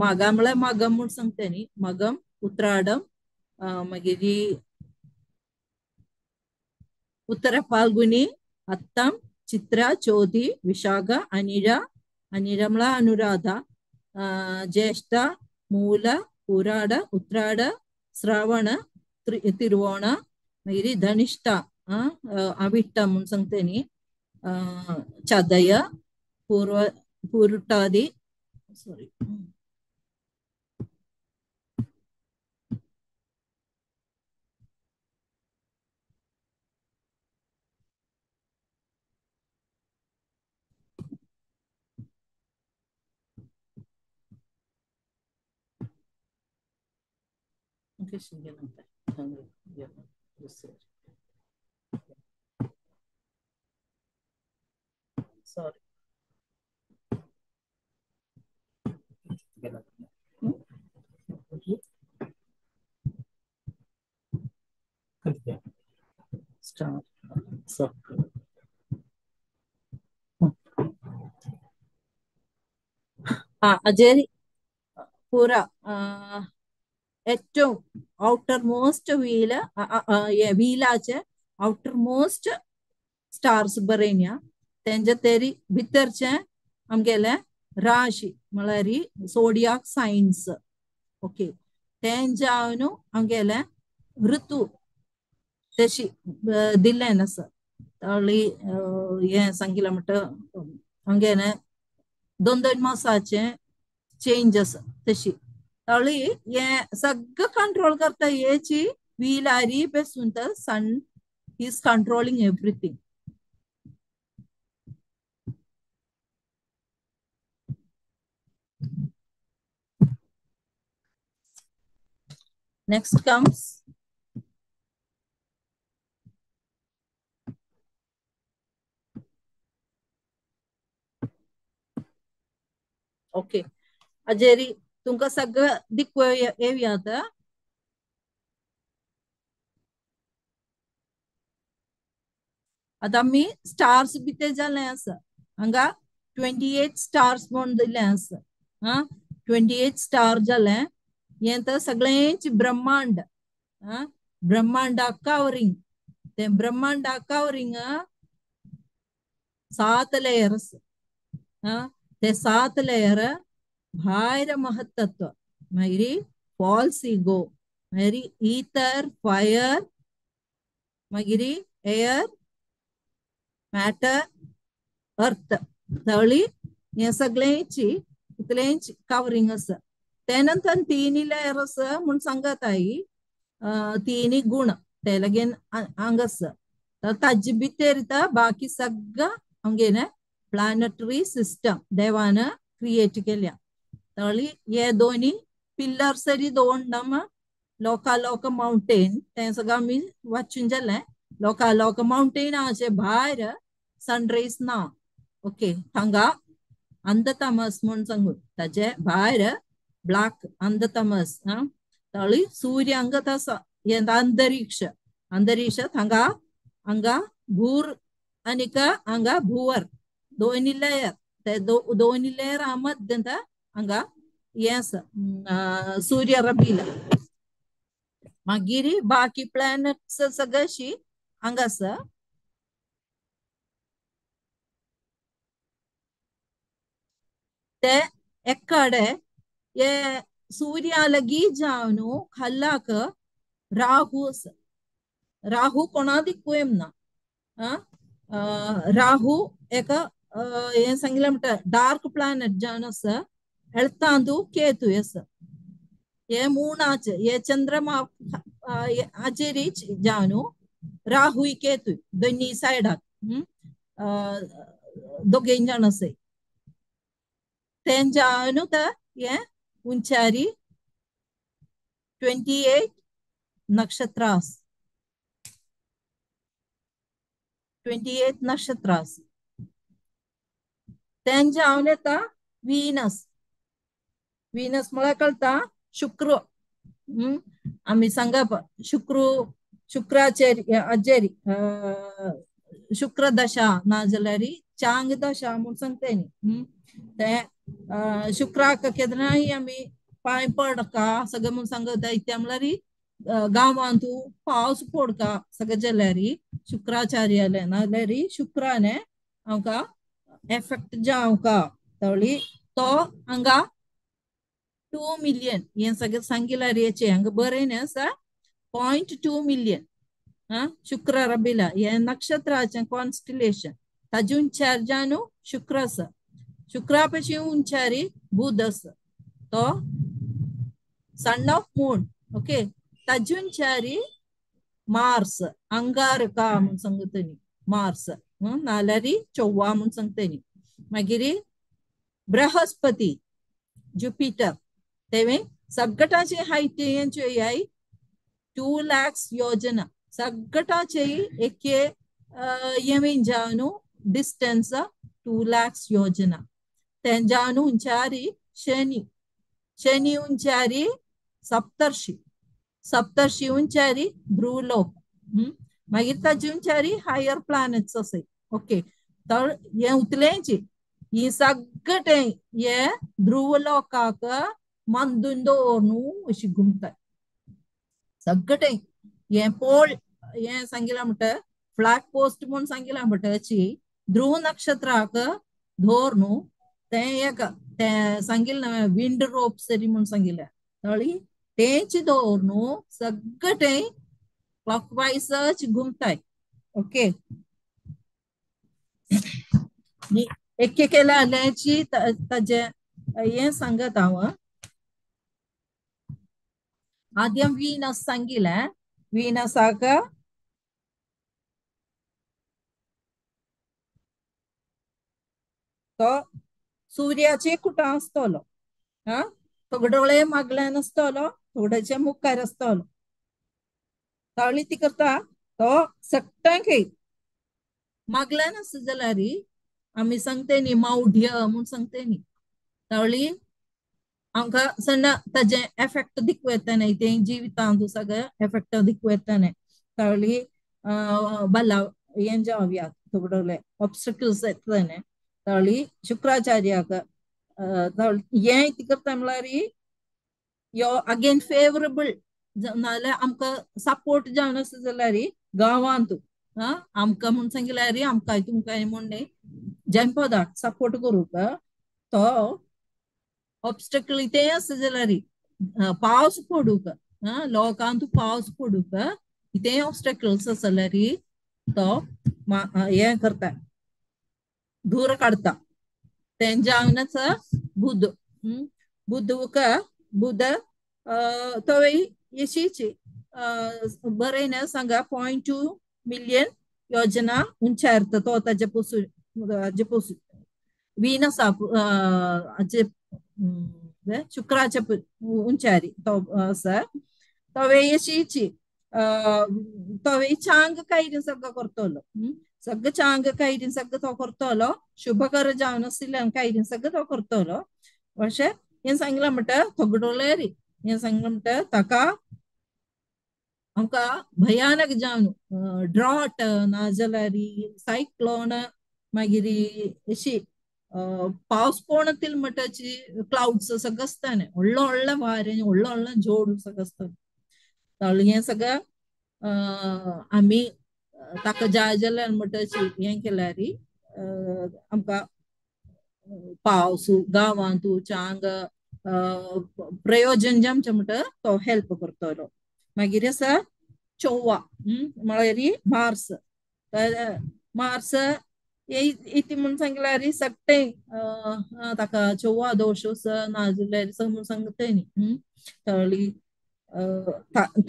मागा म्हळ्यार मागम म्हूण सांगता न्ही. मागम उत्राडम मागीर उत्तर फाल्गुनी अत्तम चित्रा चौथी विशाखा अनिरा अनिरा म्हळ्यार अनुराधा ज्येष्ठ मूल पुराड उत्राड श्रावण तिरुवोण मागीर धनिष्ठा अविट्ट म्हूण सांगता न्ही. चदय पूर्व पूरुटादी सॉरी Sorry. Start. Ajay पूरा ഏറ്റവും ഔട്ടർ മോസ്റ്റ് വീല് വീലാचे ഔटर मोस्ट स्टार्स बरयन्या तेंच्या तेरी भितरचे आमगेले राशी म्हळ्यार सोडियाक सायन्स ओके तेंच्या न्हू आमगेले ऋतू तशी दिल्लें आसा. तळी हें सांगिलां म्हणटा आमगेले दोन दोन मासाचे चेंजस तशी तळी हे सगळं कंट्रोल करता हेची व्हीलारी पेसून तर sun is controlling everything. Next comes okay Azeri तुमकां सगळं दिकू येवया आतां. आतां आमी स्टार्स भितर जालें आसा हांगा 28 स्टार्स म्हूण दिलें आसा. आं 28 स्टार जालें हें तर सगळेंच ब्रह्मांड. आं ब्रह्मांडा कवरिंग तें ब्रह्मांडा कवरिंग 7 लेयर्स. आं ते 7 लेयर भायर महत्तत्व मागीर फॉल्स इगो मागीर इथर फायर मागीर एयर मॅटर अर्थ थळी हें सगळेंची इतलेंच कवरिंग आसा. ते नंतर 3 लेयर आसा म्हूण सांगत आई 3 गुण ते लागीं हांगा आसा. तर ताजे भितर बाकी सगळं आमगेलें प्लॅनेटरी सिस्टम देवान क्रिएट केल्या. तळी हे दोनी पिल्लर्स तरी दवरना लोकालोक माउंटेन तें सगळं आमी वाचून जालें. लोकालोक माउंटेनाचे भायर सनरेज ना. ओके हांगा अंधतमस म्हूण सांगून ताजे भायर ब्लॅक अंधतमस. आं तळी सूर्य हांगा आसा हें अंतरिक्ष अंतरिक्ष हांगा हांगा भूर आनीक हांगा भुवर दोनी लेयर ते दोनी लेयर मध्यंत हांगा हें आसा सूर्य रबीला. मागीर बाकी प्लॅनेट्स सगळीं हांगा आसा. ते एकडे हे सूर्या लागीं जावन खाल्लाक राहू आसा. राहू कोणा दिक्कू येना. राहू एक हें सांगिल्लें म्हणटा डार्क प्लॅनेट जावन आसा. एळतांतू केतू आसा. हे मूणाचे हे चंद्रमा हाजेर जावन राहू केतू दोनी सायडाक दोगेन जाण आसा. तें जावन हे उंचारी 28 नक्षत्रास 28 नक्षत्रास. तें जावन येता व्हीनस. व्हीनस म्हळ्यार कळटा शुक्र. आमी सांगप शुक्र शुक्राचेर हाजेर शुक्र दशा नाजाल्यार चांग दशा म्हूण सांगता न्ही. ते शुक्राक केन्नाय आमी पांय पडका सगळें म्हूण सांगता इतलें म्हळ्यार गांवांत पावस पडका सगळें जाल्यार शुक्राचार्याले नाजाल्यार शुक्राने आमकां एफेक्ट जावंका. तळी तो हांगा 2 मिलियन हें सगळें सांगिल्लें हेचें हांगा बरें आसा 0.2 मिलियन. आं शुक्र रबीला हें नक्षत्राचें कॉन्स्टिलेशन ताजे उंचार जावन शुक्र आसा. शुक्रा पशी उंचारी बुध आसा तो सन ऑफ मून. ओके ताजे उंचारी मार्स अंगारका म्हूण सांगता न्ही मार्स नाल्यार चोव्वा म्हूण सांगता न्ही. मागीर बृहस्पती जुपिटर तेवें सगटाचे हायट हें चोयाय 2 lakhs योजना सगटाचे एके येवें जावन डिस्टन्स 2 lakhs योजना. तें जावन उंचारी शनी शनी उंचारी सप्तर्षी सप्तर्षी उंचारी ध्रुवलोक. मागीर ताजे उंचारी हायर प्लॅनेट्स आसाय. ओके तर हें उतलेंच ही सगळें हे ध्रुवलोकाक मंदून दवरून अशी घुमतात सगळें. हें पोल हें सांगिलां म्हणटा फ्लॅग पोस्ट म्हूण सांगिलां म्हणटा अशी ध्रुव नक्षत्राक धरून तें एक तें सांगिल्लें विंड रोप सरी म्हूण सांगिल्लें तळी तेंच दवरून सगळें क्लॉकवायजच घुमताय. ओके एक केल्याची ताजें हें सांगत हांव. आद्यम व्हीनस सांगिल्लें व्हीनसाक तो सूर्याचे कुटां आसतलो. आं थोडे डोळे मागल्यान आसतलो थोड्याचे मुखार आसतलो. ताळी ती करता तो सगळ्यांक मागल्यान आसता जाल्यार आमी सांगते न्ही मावढ्य म्हूण सांगते न्ही. तावळी आमकां सण्ण ताजें एफेक्ट दिकू येता न्ही तें जिवितांत सगळें एफेक्ट दिकू येता न्ही. तावळी बाला हें जावया थोडले ऑब्स्टकल्स येतले ताळी शुक्राचार्याक हें कितें करता म्हणल्यार यो अगेन फेवरेबल नाजाल्यार आमकां सपोर्ट जावन आसा जाल्यार गांवांत आमकां म्हूण सांगल्यार आमकां तुमकां म्हूण न्ही जनपदाक सपोर्ट करूंक तो ऑब्स्टकल तें आसा जाल्यार पावस पडूंक लोकांत पावस पडूंक कितेंय ऑब्स्टकल्स आसा जाल्यार तो हें करता दूर काडटा. तें जावनच बुध बुधूक बुध तोय यशीची बरें सांगा 0.2 मिलियन योजना उंचारता तो ताजे पसून हाजे पसून वीनस हाजे शुक्राचे उंचारी तो आसा तवे यशीची तवे चांग कायरीन सगळं करतलो सगळं चांग कायरीन सगळं तो करतलो शुभकर जावन आशिल्ल्यान कायरीन सगळं तो करतलो. अशें हें सांगलां म्हणटा थोगडोले रे हें सांगलां म्हणटा ताका आमकां भयानक जावन ड्रॉट नाजाल्यार सायक्लोन मागीर अशी पावस पडतील म्हणटाची क्लाउड्स सगळं आसता न्ही व्हडलो व्हडलें वारें व्हडलो व्हडलें जोड सगळं आसता. हें सगळं आमी ताका जाय जाल्यार म्हणटाची हें केल्यार आमकां पावस गांवांत चांग प्रयोजन जें म्हणटा तो हेल्प करतलो. मागीर आसा चोवा म्हळ्यार मार्स मार्स इती म्हूण सांगल्यार सगळें ताका चोवा दोश नाजाल्यार म्हूण सांगता न्ही तळी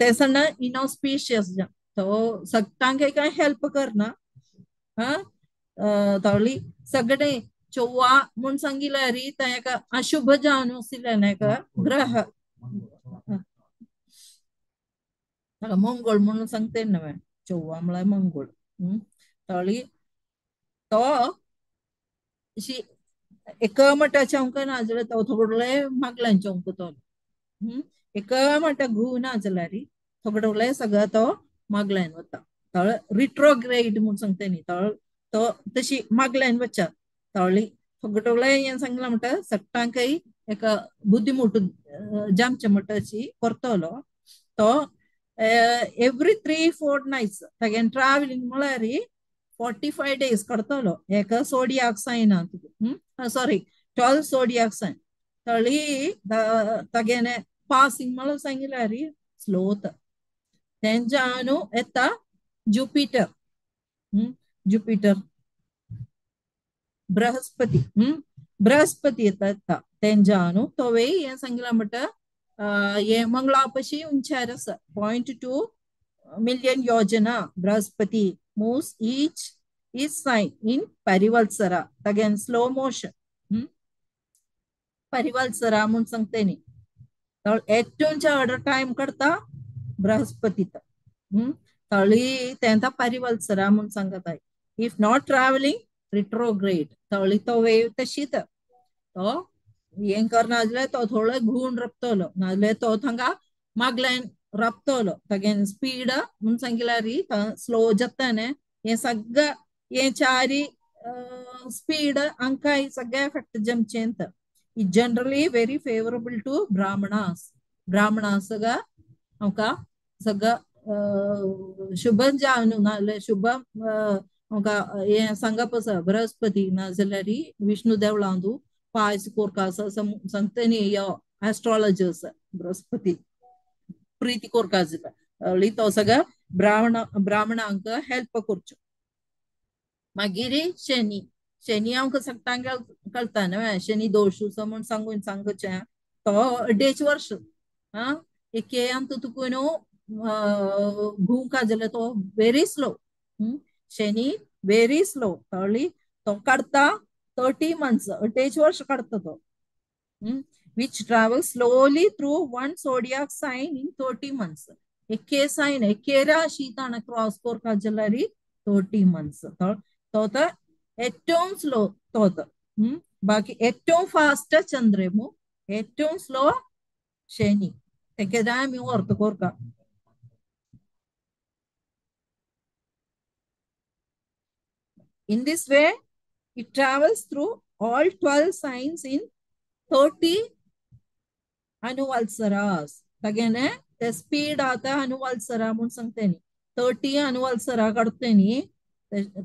ते सण इनऑस्पिशियस तो सगळ्यांक काय हेल्प करना तळी सगळें चोवा म्हूण सांगिल्यार ताका अशुभ जावन आशिल्ल्यान एका ग्रह ताका मंगळ म्हणून सांगते न्हय चोवा म्हळ्यार मंगळ तळी तो अशी एका मठाचे आमकां नाजाल्यार तो थोडले मागल्यांचे आमकां तो एका मठा घुंव ना जाल्यार थोडले सगळो तो मागल्यान वता तळ रिट्रोग्रेड म्हूण सांगता न्ही तळ तो तशी मागल्यान वचा तळी थोडले हें सांगलां म्हणटा सगळ्यांकय एका बुद्धी मोटू जामचे म्हणटा करतलो तो एवरी 3-4 नायट्स तागेन ट्रावलिंग म्हळ्यार 45 डेज करतलो एका सोडियाक सायन सॉरी 12 सोडियाक सायन तळी तागेने पासिंग म्हळ्यार सांगिल्यार स्लो तेंच्या येता जुपिटर जुपिटर बृहस्पती बृहस्पती येता तेंच्या तोवे हें सांगलां म्हणटा हे मंगळा पशी उंचार आसा 0.2 million yojana Brihaspati moves each sign in Parivatsara again slow motion Parivatsara म्हूण सांगते न्ही ഏറ്റവും चड टायम काडटा बृहस्पती तळी तेंता परिवत्सरा म्हूण सांगता. If not travelling retrograde तळी तो वेव तशीच तो हें करना जाल्यार तो थोडो घुंवून राबतलो नाजाल्यार तो थांगा मागल्यान राबतलो तागेन स्पीड म्हूण सांगिल्यार स्लो जाता न्ही हें सगळें हें चारी स्पीड आमकां सगळें effect जमचें. It generally very favourable to Brahmanas Brahmanas सगळं आमकां सगळं शुभ जावन नाजाल्यार शुभ आमकां हें सांगप आसा बृहस्पती नाजाल्यार विष्णू देवळांत पायस कोरका आसा सांगता न्ही यो एस्ट्रोलॉजर्स बृहस्पती प्रीती कोरका जाल्यार तो सगळं ब्राह्मणांक हेल्प करचो. मागीर शनी शनी आमकां सगळ्यांक कळटा न्हय शनी दोश म्हूण सांगून सांगचें तो 2.5 वर्ष एके आमकां तुका न्हू घुंवका जाल्यार तो very slow Shani very slow कळ्ळी तो काडटा 30 मंथ्स 2.5 वर्ष काडटा तो which travel slowly through one zodiac sign in 30 months. एके सायन एके राशी ताणें क्रॉस करपाक जाल्यार 30 मंथ्स तो ഏറ്റവും സ്ലോ തോത് ബാക്കി ഏറ്റവും ഫാസ്റ്റ് ചന്ദ്രമു ഏറ്റവും സ്ലോ ശനി തെക്കേതാ ഓർത്ത് കോർക്കാം. In this way it travels through all 12 signs in 30 anuvalsaras. तागेने ते स्पीड आता अनुवल्सरा म्हूण सांगते न्ही, 30 अनुवल्सरा काडते न्ही,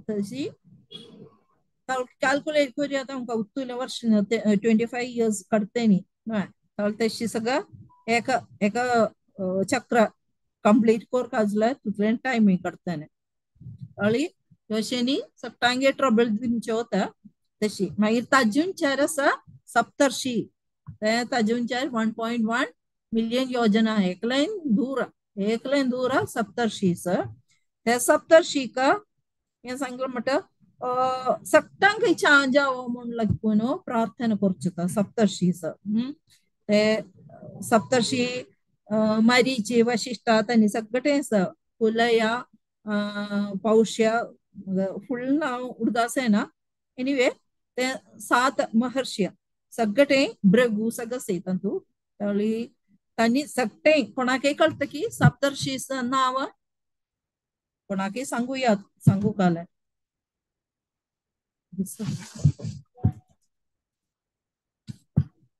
तशी कॅल्क्युलेट करूया आमकां उत्तुले वर्ष 25 इयर्स काडते न्ही, तशी सगळं एका एका चक्र कंप्लीट करका जाल्यार तुजलें टायमींग काडटलें. कळ्ळी? अशें सगळ्यांगे ट्रबल दिवचें वता तशी. मागीर ताजूनचार आसा सप्तर्शी, ते ताजूनचार 1.1 मिलियन योजना, एक लायन दूर, एक लायन दूर सप्तर्शीच. ते सप्तर्शीक हें सांगलें म्हणटा सगळ्यांक चांजावो म्हूण लागून प्रार्थना करचो सप्तर्शीच. ते सप्तर्शी मरीची वशिष्ठ तांणी सगळें आसा, कुलया पौष्य फुल नांव उडगास येना, एनिवे ते 7 महर्षी सगळें भृगु सगळें आसा तातूंत. तांणी सगळें कोणाकय कळटा की सप्तर्शी नांव कोणाकय सांगूया, सांगू काले.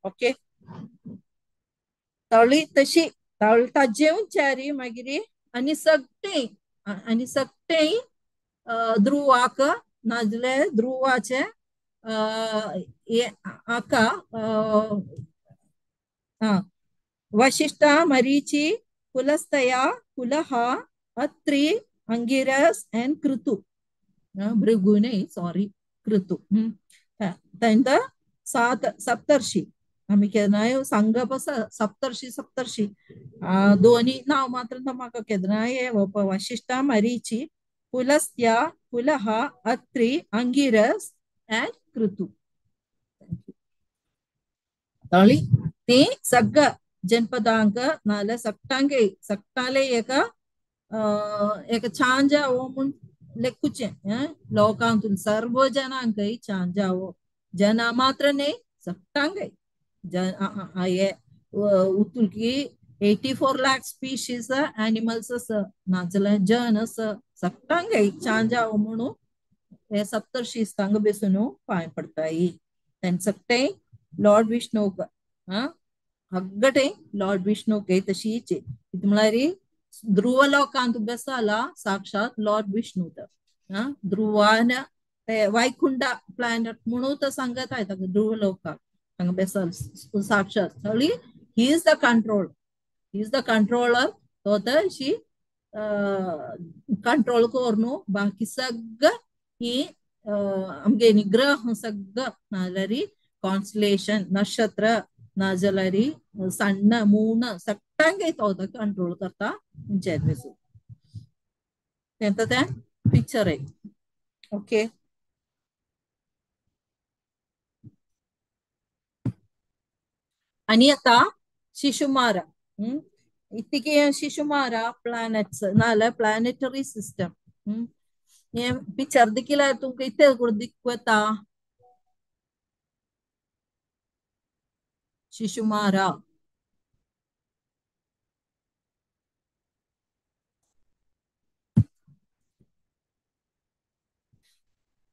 ओके, तावली तशी तावली ताजे उंचारी मागीर आनी सगळें आनी सगळें ध्रुवाक नाजले ध्रुवाचे आका वशिष्ठ मरीची कुलस्तया कुलहा अत्रि अंगिरस अँड कृतु, भृगु न्ही सॉरी कृतु. तांकां 7 सप्तर्षी आमी केन्नाय सांगप आसा सप्तर्षी सप्तर्षी दोनी नांव मात्र म्हाका केन्नाय वशिष्ठ मरीची पुलस्त्या पुलहा अत्रि अंगिरस अँड कृतु. ताळी ते सगळं जनपदांक नाल्यार सगटांगे सगटाले एका एक छांजावो म्हूण लेखुचें लोकांतून सर्व जनांकय छांजावो, जना मात्र न्ही सगटांकय हे उतुलकी 84 लाख स्पीशीज एनिमल्स आसा, नाजाल्यार जन आसा, सगटांकय छांजावो म्हणून हे सप्तर्षी हांगा बेसून पांय पडताय. तें सगटें लॉर्ड विष्णूक हग्गटे लॉर्ड विष्णूक तशीच म्हळ्यार ध्रुव लोकांत बेसाला साक्षात लॉर्ड विष्णू तर ध्रुवान ते वैकुंठ प्लॅनेट म्हणून तर सांगत आहे ध्रुव लोकांक हांगा बेसाल साक्षात. सगळी he is the control, he is the controller. तो तशी कंट्रोल करून बाकी सगळं ही आमगे निग्रह सगळं नाजाल्यार कॉन्स्टलेशन नक्षत्र नाजाल्यार सण्ण मूण सगळ्यांक तो कंट्रोल करता बेसून. तें तें पिक्चर आहे. ओके, आनी आतां शिशुमारा इतके शिशुमारा प्लॅनेट्स नाजाल्यार प्लॅनेटरी सिस्टम हे पिक्चर देखील तुमकां इतले दिकता. शिशुमारा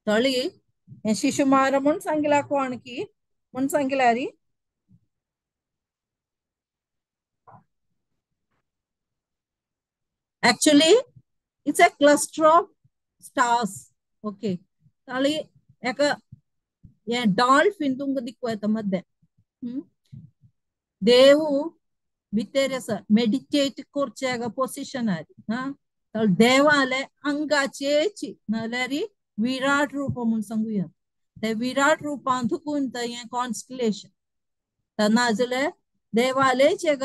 तळी हे शिशुमारा म्हूण सांगला कोण की म्हूण सांगला री Actually, it's a cluster of stars. Okay. ताली एक ये डॉल्फिन तुमकां दिक्कू येता मध्य. देव भितर आसा मेडिटेट करचे पोजिशन हा देवाले अंगाचेची नाल्यार विराट रूप म्हूण सांगूया. ते विराट रूपान थुकून हें कॉन्स्टलेशन नाजाल्यार देवालेच एक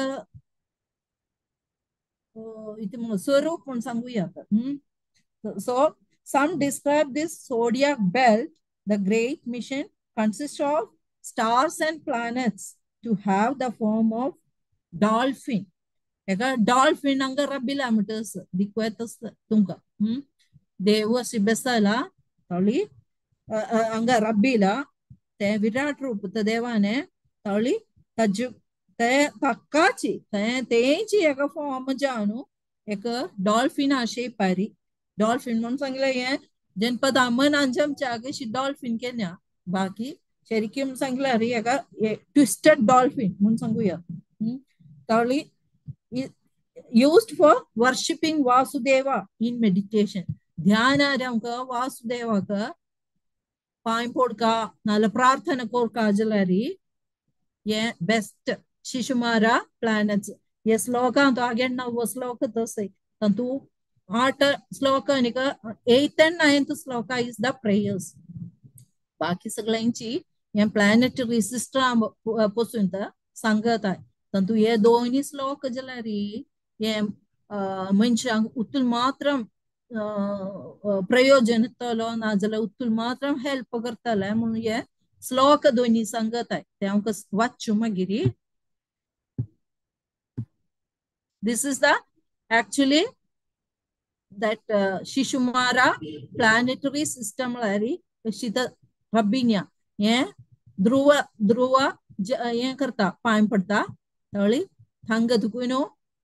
स्वरूप म्हूण सांगूया. So some describe this zodiac belt, the great mission consist of stars and planets to have the form of dolphin. एका डॉल्फिन हांगा रबिला म्हणटा दिकू येता तुमकां. देव अशी बेसला तावली हांगा रबिला ते विराट रूप देवाने तावली ताजु ते ताकाची तेंची एका फॉर्म जावन एक डॉल्फिना शेपारी. डॉल्फिन म्हणून सांगलें हें जनपद अमन अंजम डॉल्फिन केन्या बाकी शरिक्यूम सांगला रे एका ट्विस्टेड डॉल्फिन म्हणून सांगूया. Tawli used for worshipping Vasudeva in meditation. ध्यान आमकां वासुदेवाक पांय पोडका नाल्यार प्रार्थना कोरका जाल्यार हे बेस्ट शिशुमारा प्लॅनट्स. हे श्लोकांत आगे 9 श्लोक तसे तातूंत 8 श्लोक आनी 8th and 9th shloka is the prayers. बाकी सगळ्यांची हे प्लॅनेटरी सिस्टम पसून सांगत आहे. तातूंत हे दोनूय श्लोक जाल्यार हे मनशांक उतूल मात्र प्रयोजन येतलो नाजाल्यार उतूल मात्र हेल्प करतले म्हणून हे श्लोक दोनूय सांगत आहे. ते आमकां वाचू मागीर. This is the actually that Shishumara planetary system लारी शीत रबिन्या हे ध्रुव ध्रुव हे करता पांय पडता तळी थांग तुकून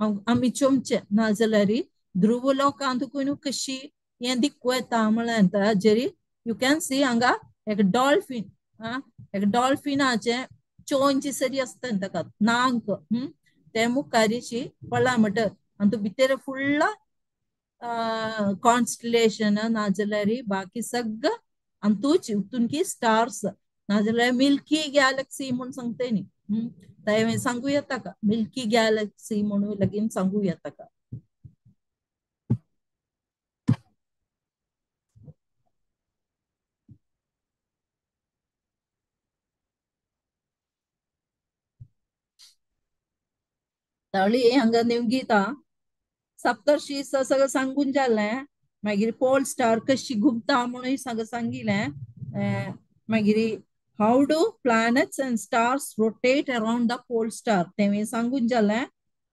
आमी चोमचे नाजाल्यार ध्रुव लोकांत तुकून कशी हे दिक्कू येता म्हळ्यार जेरी you can see हांगा एक डॉल्फिन एक डॉल्फिनाचे चोंची सरी आसता ताका नांक ते मुखारीशी पडला म्हणटा आनी तूं भितर फुल्ल कॉन्स्टलेशन नाजाल्यार बाकी सगळं आनी तूंच तुमकी स्टार्स नाजाल्यार मिल्की गॅलक्सी म्हूण सांगते न्ही तें सांगू येता का मिल्की गॅलक्सी म्हणून लगीन सांगू येता का. तावली हांगा निवगीता सप्तर्षी सगळं सांगून जालें. मागीर पोल स्टार कशी घुमता म्हणून सगळं सांगिलें. मागीर how do planets and stars rotate around the pole star तें सांगून जालें.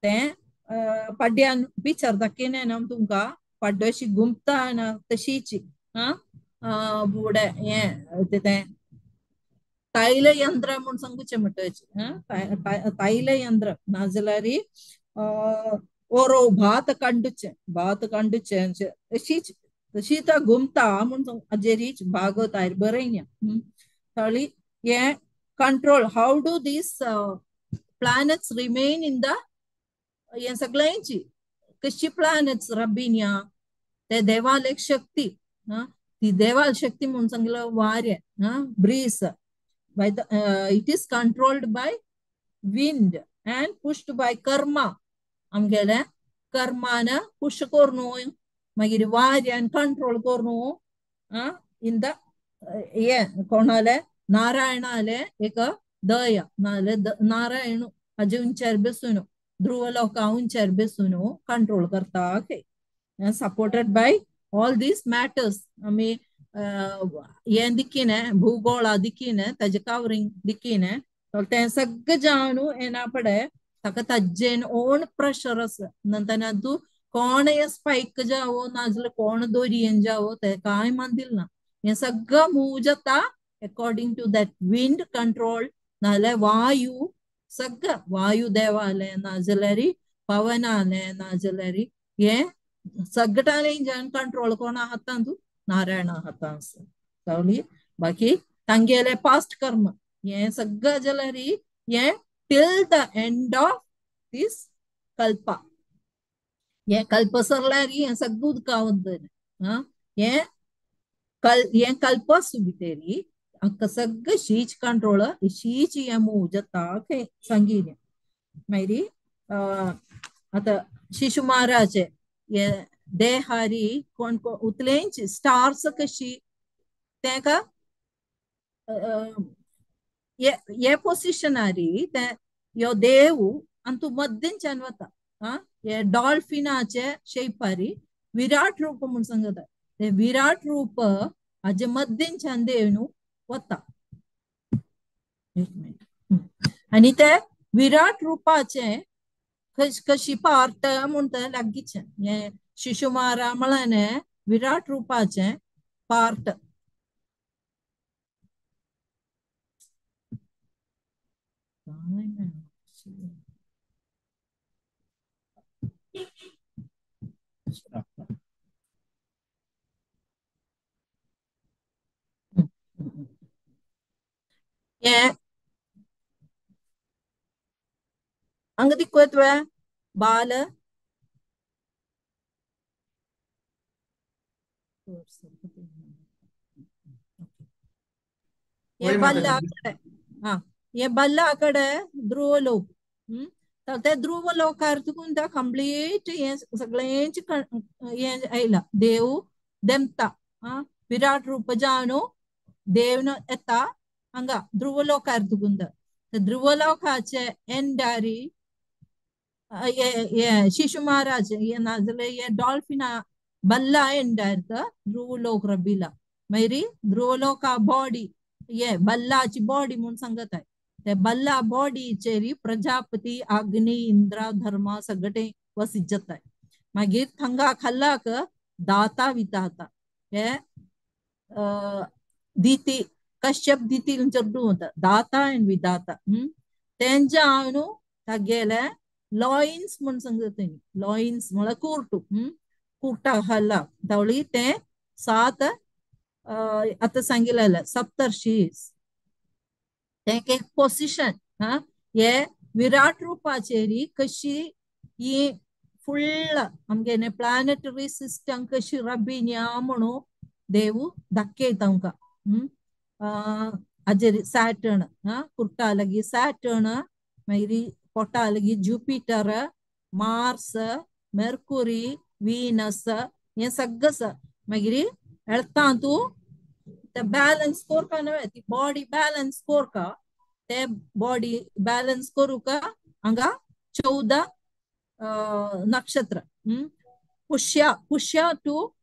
तें पाड्ड्यान पिक्चर दाखयलें ना तुमकां पाड्डो अशी घुमता ना तशीच बुडे हें तें तैलयंत्र म्हूण सांगूचें म्हणटा तैलयंत्र नाजाल्यार ओरो भात कांडुचें भात कांडुचें अशीच तशी तो घुमता म्हूण हाजेरीच भागवत आयर बरयल्या. थळी हे control how do these planets remain in the हे सगळ्यांची कशी प्लॅनेट्स रबिन्या ते देवाल एक शक्ती ती देवाल शक्ती म्हूण सांगलो वारें breeze by the it is controlled by wind and pushed by karma. आमगेले कर्मान पुश करून मागीर वाऱ्यान कंट्रोल करून इन the हे कोणाले नारायणाले एक दया नाजाल्यार नारायण हाजे उंचार बसून ध्रुव लोकां उंचार बसून कंट्रोल करता. Supported by all these matters. आमी हें दिकीने भूगोळा दिकीने ताजे कवरींग दिकीने तें सगळें जावन येना पडे ताका ताजेन ओन प्रेशर आसा नंतर तूं कोण हे स्पायक जावो नाजाल्यार कोण दोरयेन जावो तें कांय मानदिल ना. हें सगळं मूव जाता according to that wind control नाजाल्यार वायू सगळं वायू देवालें नाजाल्यार पवनालें नाजाल्यार हें सगळ्यांनी जावन कंट्रोल कोणा हातान तूं नारायणा हातान आसा. कळ्ळी बाकी तांगेले पास्ट कर्म हें सगळें जाल्यार हें till the end of this kalpa. हें कल्प सरल्यार हें सगळें उदका वतलें. हें हें कल्प सुबितेरी हांकां सगळें शीच कंट्रोल शीच हें मूव जाता सांगिलें. मागीर आतां शिशु महाराज हे देहारी कोण कोण उतलेंच स्टार्स कशी तेका हे पोजिशनारी ते यो देव आनी तूं मद्दींच्यान वता हे डॉल्फिनाचे शेपारी विराट रूप म्हूण सांगता ते विराट रूप हाजे मद्दींच्यान देव न्हू वता. एक मिनट. आनी ते विराट रुपाचे कशी पार्ट म्हणटा लागींचें हें शिशुमारा म्हळ्यार विराट रुपाचें पार्ट. हे हांगा दिक्कत तुवें बाल हे बल्ला कडे हा हे बल्ला कडे ध्रुवलोक. ते ध्रुवलोकार तुकून त्या कंप्लीट हे सगळ्यांची हे आयला देव देमता. हा विराट रूप जाणू देवन येता हांगा ध्रुवलोकार तुकून. ध्रुवलोकाचे एंडारी शिशु महाराज हे नाजाल्यार हे डॉल्फिना बल्ला एंडार ध्रुवलोक रबीला. मागीर ध्रुवलोका बॉडी हे बल्लाची बॉडी म्हूण सांगत आहे. ते बल्ला बॉडीचेर प्रजापती अग्नी इंद्र धर्म सगळे वसिजत आहे. मागीर थंगा खाल्लाक दाता विदाता हे दिती कश्यप दिती चेडूं वता दाता आनी विदाता. तेंच्या हांव न्हू तागेले लॉयन्स म्हूण सांगता तेणी. लॉयन्स म्हळ्यार कुर्टू. कुर्टा खाल्ला तावळी ते 7 आतां सांगिल्लें सप्तर्शीस तें एक पोजिशन. हा हे विराट रुपाचेर कशी ही फुल्ल आमगेले प्लॅनेटरी सिस्टम कशी रबिन्या म्हणून देव दाखयता आमकां. हाजेर सॅटर्न हा कुर्टा लागीं सॅटर्न, मागीर पोटा लागीं ज्युपिटर, मार्स, मेर्कुरी, वीनस हें सगळें आसा. मागीर हेल्थान तूं ते बॅलन्स कोरका न्हय ती बॉडी बॅलन्स कोरका. ते बॉडी बॅलन्स करूका हांगा 14 नक्षत्र. Pushya Pushya to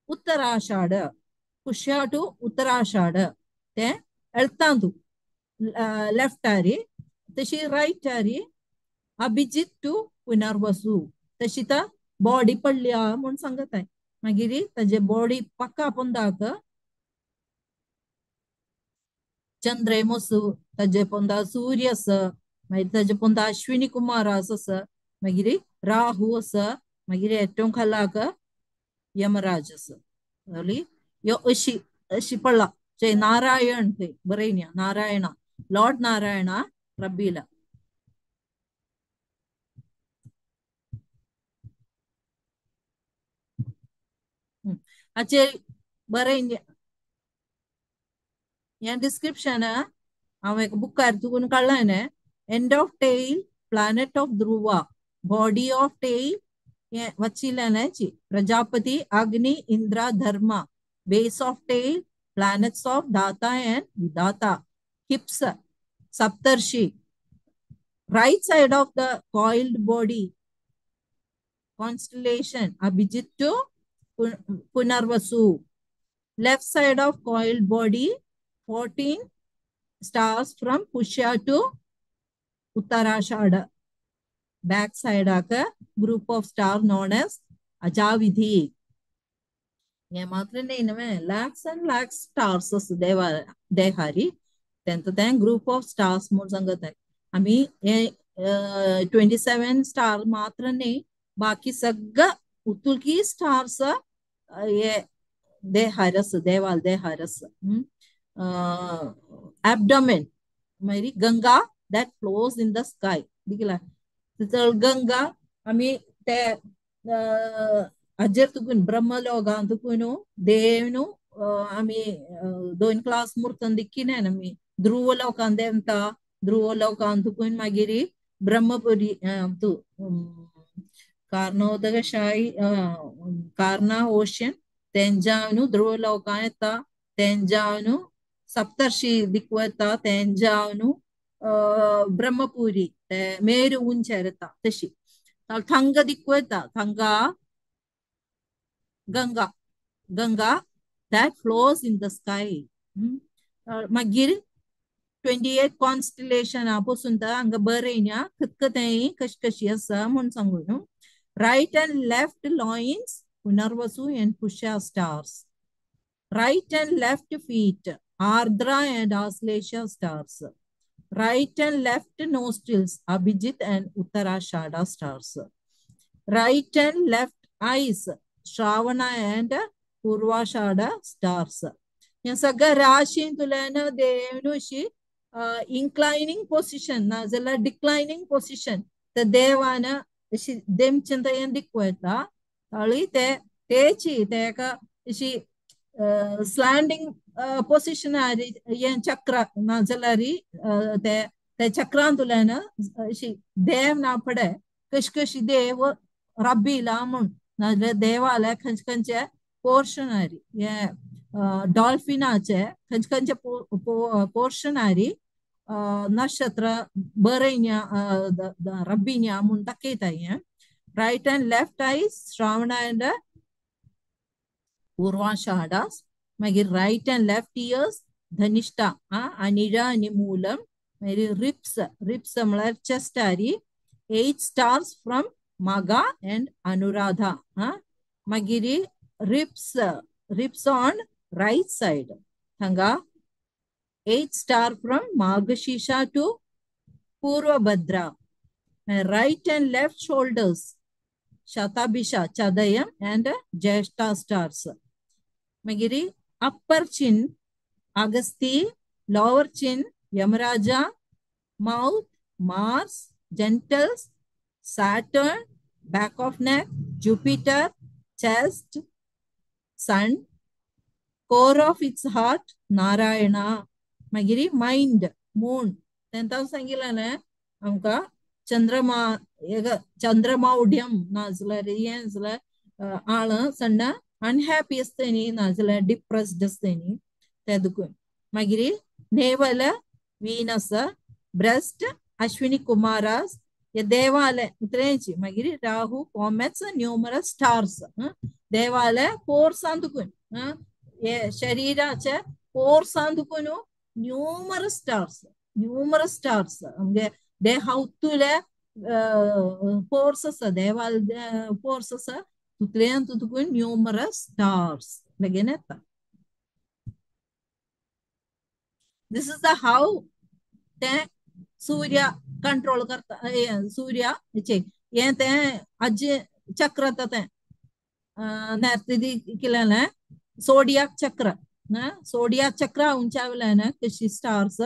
Uttarashadha Pushya to Uttarashadha ते हेल्थान तूं लेफ्ट आरी तशी रायट आरी अभिजीत टू पुनर्वसू तशी त बॉडी पडल्या म्हूण सांगत आहे. मागीर ताजे बॉडी पक्का पोंदाक चंद्रेमसू ताजे पोंदा सूर्य आसा, मागीर ताजे पोंदा अश्विनी कुमार आसा, मागीर राहू आसा, मागीर हेटों खालाक यमराज आसा. ह्यो अशी अशी पडला जय नारायण थंय बरयन्या नारायणा लॉर्ड नारायणा रब्बीला. हाचेर बरयन्या हें डिस्क्रिप्शन हांव एक बुकार तुकून काडलां न्ही. End of tail planet of Dhruva body of tail हें वचिल्लें Prajapati Agni Indra Dharma base of tail planets of Dhata and Vidhata hips Saptarshi right side of the coiled body constellation Abhijit to Punarvasu left side of coiled body 14 stars from Pushya to Uttarashadha back side a group of stars known as Ajavidhi. हे मात्र न्ही न्हय lakhs and lakhs stars आसा देवा देहारी तेंका तें group of stars म्हूण सांगत. आमी हे 27 स्टार मात्र न्ही बाकी सगळं उतुलकी स्टार्स हे देहार आसा देवाल देहार आसा. ॲबडोमेन मागीर Ganga that flows in the sky दिकला Ganga आमी ते हाजेर तुकून ब्रह्मलोकान तुकून देव न्हू आमी 2 क्लास मुर्तन दिक्कीन आमी ध्रुवलोकान देंवता ध्रुवलोकान तुकून मागीर ब्रह्मपुरी तूं कार्णोदकशाही कार्णा ओशन तेंजावन ध्रुवलोकान येता तेंजावन सप्तर्षी दिक्कू येता तेंजावन ब्रह्मपुरी ते मेरू उंचेर येता तशी थंगा दिक्कू येता Thanga Ganga Ganga that flows in the sky. मागीर 28 कॉन्स्टलेशन पसून हांगा बरयन्या खतखतें कशी कशी आसा म्हूण सांगू न्हू. Right and left loins Punarvasu and Pushya stars. Right and left feet Ardra and Ashlesha stars. Right and left nostrils Abhijit and Uttarashadha stars. Right and left eyes Shravana and Purvashadha stars. हे सगळ्या राशीन तुल्यान देवनुशी इन्क्लायनिंग position ना जाल्यार डिक्लायनिंग position ते देवान अशी देमचें हें दिक्कू येता ताळी ते तेची तेका अशी स्लँडिंग पोजिशन हें चक्र ना जाल्यार ते ते चक्रांतल्यान अशी देव ना पडे कशी कशी देव रब्बीला म्हूण नाजाल्यार देवाले खंयचे खंयचे पोर्शन आरी हे डॉल्फिनाचे खंयचे खंयचे पोर्शन आरी नक्षत्र बरयन्या रब्बिन्या म्हूण दाखयता हें. Right and left eyes Shravana and Purvashadha. मागीर right and left ears Dhanishta Anizha आनी मूलम. मागीर रिप्स रिप्स म्हळ्यार chest Aari 8 stars from Magha and Anuradha. मागीर ribs ribs on right side हांगा 8 star from Margashirsha to Purvabhadra. Right and left shoulders Shatabhisha Chadayam and Jyeshtha stars. मागीर upper chin Agasti, lower chin Yamaraja, mouth Mars, genitals Saturn, back of neck Jupiter, chest Sun, core of its heart Narayana. मागीर mind मून तेंता सांगिल्लें आमकां चंद्रमा चंद्रमौढ्यम नाजाल्यार हें जाल्यार आळ सण्ण unhappy आसता न्ही नाजाल्यार डिप्रेस्ड आसता न्ही तें दुखून. मागीर navel Venus, breast Ashwini Kumaras, हे देवालय उतरेंची. मागीर राहू कॉमेट्स न्यूमरस स्टार्स देवालय पोर्सान दुखून हे शरीराचे पोर्सान दुखून न्यूमरस स्टार्स न्यूमरस स्टार्स आमगे देहावतुले पोर्स आसा देवाल पोर्स आसा तुतल्यान तुतून न्यूमरस स्टार्स बेगीन येता. This is the how ते सूर्य कंट्रोल करता सूर्य हें तें आजी चक्र आतां तें नेर्ती केलें सोडियाक चक्र सोडियाक चक्र उंचावल्यान कशी स्टार्स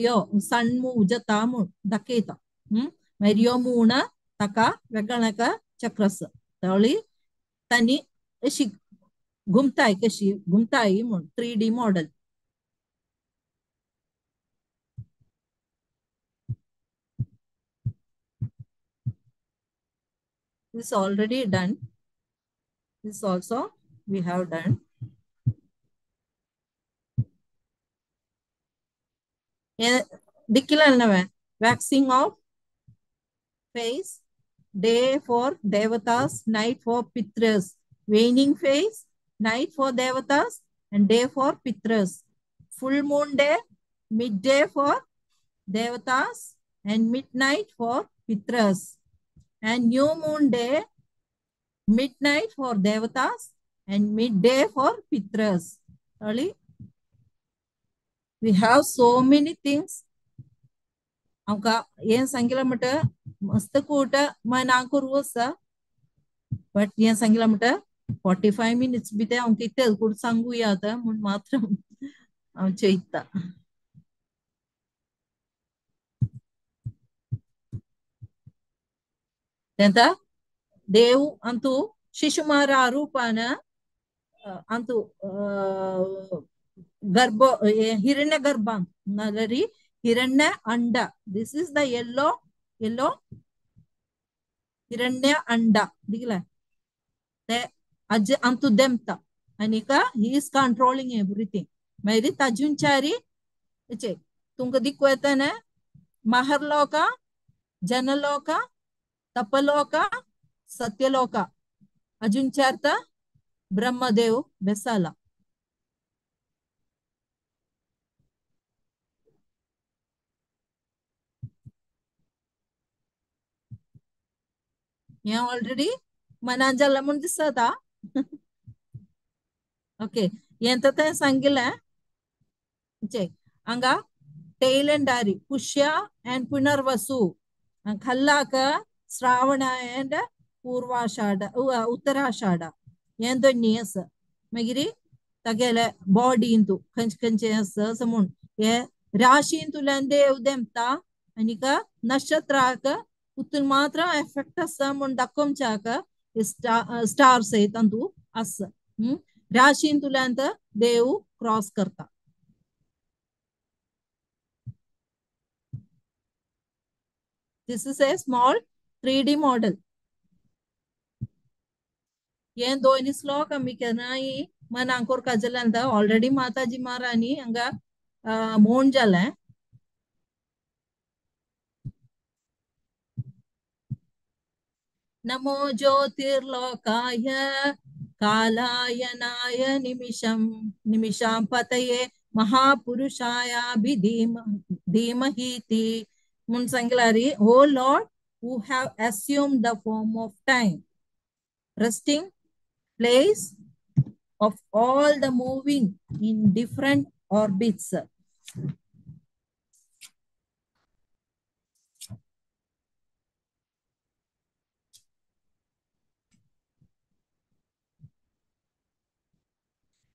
यो सन मूव जाता म्हूण दाखयता. मागीर यो मूण ताका वेगळ्या चक्र आसा तळी तांणी अशी घुमताय कशी घुमताय म्हूण 3D model. This already done. This also we have done. Waxing of face, day for devatas, night for pitras. Waning phase, night for devatas and day for pitras. Full moon day, midday for devatas and midnight for pitras. And new moon day, midnight for devatas and midday for pitras. We have so many things. आमकां हें सांगिलां म्हणटा मस्त कूट मनाक करूं आसा but हें सांगिलां म्हणटा 45 मिनट्स बी ते हांव कितें कूट सांगूया आतां म्हूण मात्र हांव चोयता. तेंता देव अंतू शिशुमारा रूपान अंतू गर्भ हिरण्य गर्भांत नाजाल्यार हिरण्य अंडा. This is the yellow yellow हिरण्य अंडा दिखला ते अज अंतु देमता आनीक he is controlling everything. मागीर ताजुंचारी तुमकां दिक्कू येता न्ही महर्लोक जनलोक तपलोक सत्यलोक अजुंचारता ब्रह्मदेव बेसाला. हें ऑलरेडी मनान जालां म्हूण दिसता. ओके हें तर तें सांगिल्लें हांगा टेल एंड आरी पुष्या एंड पुनर्वसु खल्लाक श्रावण एंड पूर्वाषाढ उत्तराषाढ हें दोन्ही आसा. मागीर तागेले बॉडींतू खंयचे खंयचे आसा असो म्हूण हे राशींतल्यान देव देमता आनीक नक्षत्राक उतून मात्र एफेक्ट आसा म्हूण दाखोवच्याक स्टार्स तांतू आसा. राशींतल्यान देव क्रॉस करता. This is a small 3D model. ये दोन श्लोक आमी केन्नाय मनांक काजल्यान ऑलरेडी माताजी महाराणी हांगा मोन जालें. नमो ज्योतिर्लोकाय कालायनाय निमिषं निमिषां पतये महापुरुषाय धीमहीति म्हूण सांगलारी. O Lord who have assumed the form of time, resting place of all the moving in different orbits.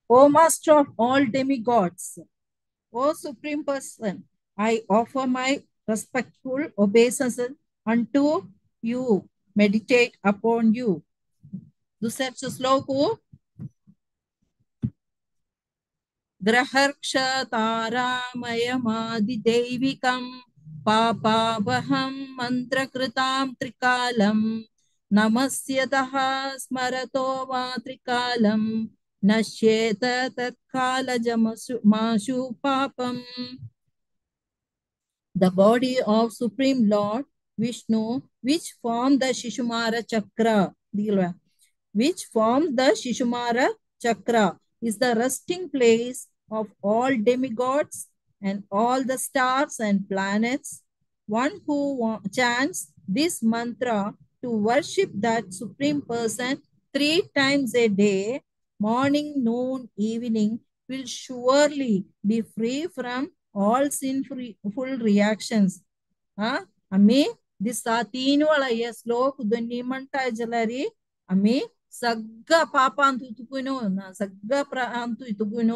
O Master of all demigods, O Supreme Person, I offer my respectful obeisance unto you, meditate upon you. दुसऱ्या श्लोक ग्रहर्क्ष तारामयमादिदैविकं पापावहं मंत्रकृतां त्रिकालं नमस्यतः स्मरतो वा त्रिकालं नश्येत तत्कालजमाशु पापम. The body of Supreme Lord Vishnu, which formed the Shishumara Chakra, which forms the Shishumara Chakra, is the resting place of all demigods and all the stars and planets. One who chants this mantra to worship that Supreme Person 3 times a day, morning, noon, evening, will surely be free from all sinful reactions. आम्ही दिसा 3 वेळा हे श्लोक दोन्ही म्हणताय जाल्यार आम्ही सगळ्या पापांत तुकून सगळ्या प्रांत तुकून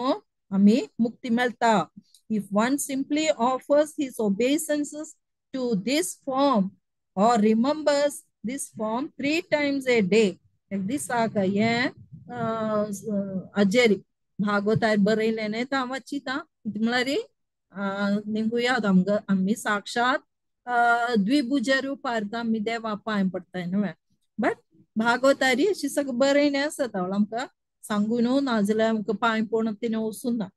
आम्ही मुक्ती मेळता. If one simply offers his obeisances to this form or remembers this form 3 times a day, एक दिसाक हें अजेरी भागवतार बरयलें न्ही तो हांव वाचिता. म्हळ्यार निंगुया आमकां आमी साक्षात द्विभुज रुपार आमी देवा पांय पडटाय न्हय, बट भागवतारी अशी सगळें बरयलें आसा आमकां सांगू न्हू नाजाल्यार आमकां पांय पडून तिणें वचूं ना.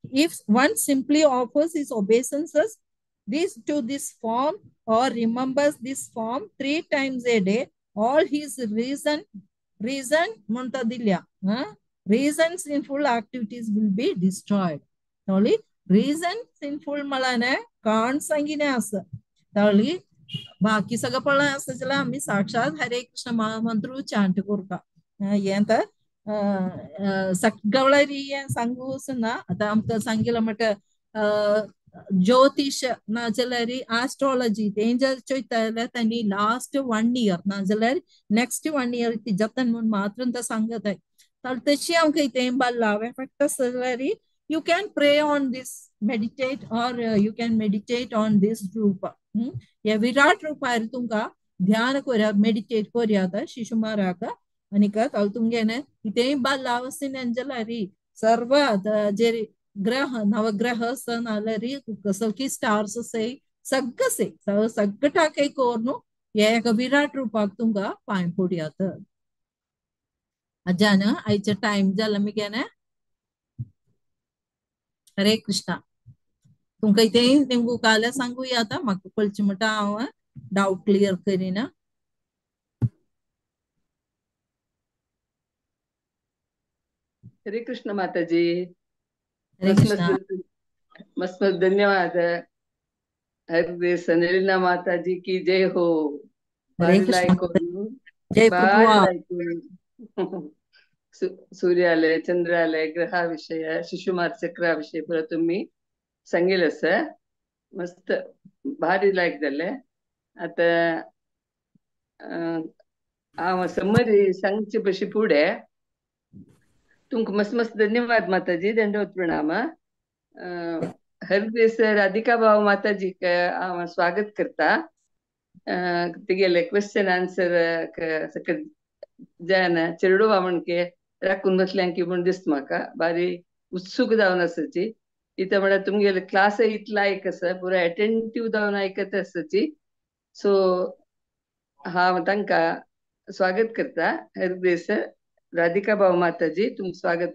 If one simply offers his obeisances this to this form or remembers this form 3 times a day, all his reason म्हणता दिल्या reason sinful activities will be destroyed. Only reason sinful म्हळ्यार काण सांगिने आसा. तावली बाकी सगळं पळय आसा जाल्यार आमी साक्षात हरे कृष्ण महामंत्र चांट करता. हें तर सगळ्या हें सांगू वचना. आतां आमकां सांगिलां म्हणटा ज्योतिष नाजाल्यार आस्ट्रोलॉजी तेंजर चोयता जाल्यार तांणी लास्ट 1 year नाजाल्यार नेक्स्ट 1 year ती जतन म्हूण मात्र ते सांगताय. तर तशी आमकां तें बल्लाव एफेक्ट आसा जाल्यार you can pray on this, meditate, or you can meditate on this rupa. या विराट रूपार तुमकां ध्यान कोरया, मेडिटेट कोरया शिशुमाराक आनीक तुमगेने इतेय बल्लाव जाल्यार सर्व जे ग्रह नवग्रह नाल्यार कसलकी स्टार्स आसाय सगळें आसाय सगळें टाकय करून हे एका विराट रूपाक तुमकां पांय पडयात. अजान आयचे टायम जाला मगेने. हरे कृष्णा. तुमकां इतेय निमगू काल्यार सांगूया आतां म्हाका कळचें म्हणटा हांव डावट क्लियर करिना. हरे कृष्ण माताजी. हरे कृष्णा. मस्त मस्त धन्यवाद. हरे सनेलिना माताजी की जय हो. हरे कृष्ण. जय प्रभु. सूर्यालय चंद्रालय ग्रहाविषय शिशुमार चक्राविषय पुरा तुम्ही सांगेल असं मस्त भारी लायक जाले. आता हांव समरी सांगचे पशी फुडें तुमकां मस्त मस्त धन्यवाद माताजी. दंडवत प्रणाम. हरदेस राधिका भाव माताजीक हांव स्वागत करता. तिगेले क्वेश्चन आन्सर सकट जायना चेडवा म्हणके राखून बसल्या की म्हूण दिसता म्हाका बारी उत्सूक जावन आसाची. इथं म्हळ्यार तुमगेले क्लास इतलो आयक आसा, पुरो अटेंटीव जावन आयकत आसाची. सो हांव तांकां स्वागत करता. हरदेस राधिका भाव माताजी, तुमकां स्वागत.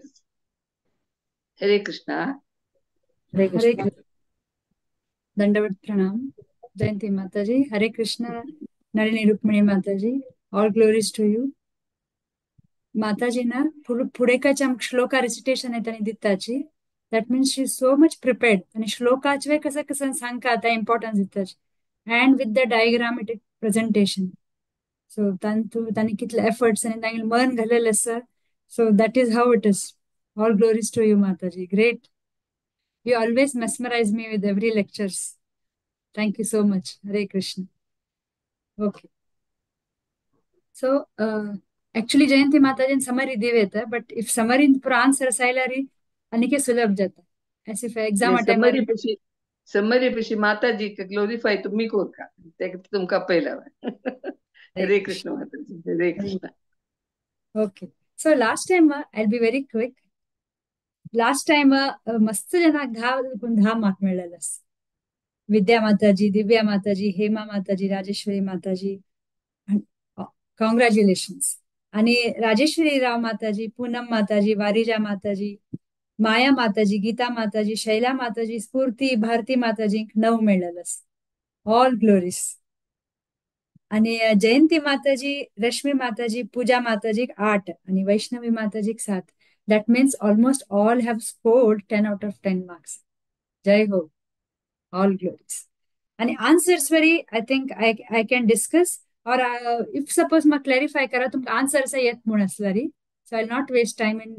हरे कृष्णा. हरे हरे कृष्ण. कृष्ण. दंडवत प्रणाम Jayanti Mataji. Hare Krishna Nalini Rukmini Mataji, all glories to you. माताजीना फुडें कांय आमकां श्लोका रेसिटेशन येता दिताची, that means she so much prepared. आनी श्लोकाचे कसं कसं सांगता आतां importance दिताची, and with the diagrammatic presentation. So तांणी कितले एफर्ट्स आनी तांगेलें मन घालेलें आसा. So that is how it is. All glories to you Mataji. Great. You always mesmerize me with every lectures. Thank you so much. Hare Krishna. Okay. So actually Jayanti Mataji summary दिवेत, but if summary पूरा answer आयल्यार आनीक सुलभ जाता. As if exam summary पशी summary पशी माताजी glorify तुम्ही कोरका ते तुमका पहिला. Hare Krishna Mataji. Hare Krishna. Okay. So last time I be very quick. Last time मस्त जनाक 10 मार्क मेळ्ळेले. विद्या माताजी, दिव्या माताजी, हेमा माताजी, राजेश्वरी माताजी, कॉंग्रॅच्युलेशन्स. आणि राजेश्वरी राव माताजी, पूनम माताजी, वारिजा माताजी, माया माताजी, गीता माताजी, शैला माताजी, स्फूर्ती, भारती माताजी 9 मेळ्ळेले. All glories. आणि जयंती माताजी, रश्मी माताजी, पूजा माताजी 8 आणि वैष्णवी माताजी 7. That means almost all have scored 10 out of 10 marks. Jai Ho. All glories. And answers very, I think I can discuss, or if suppose ma clarify kara tumka answers yet म्हूण आसल्यारी, so I'll not waste time in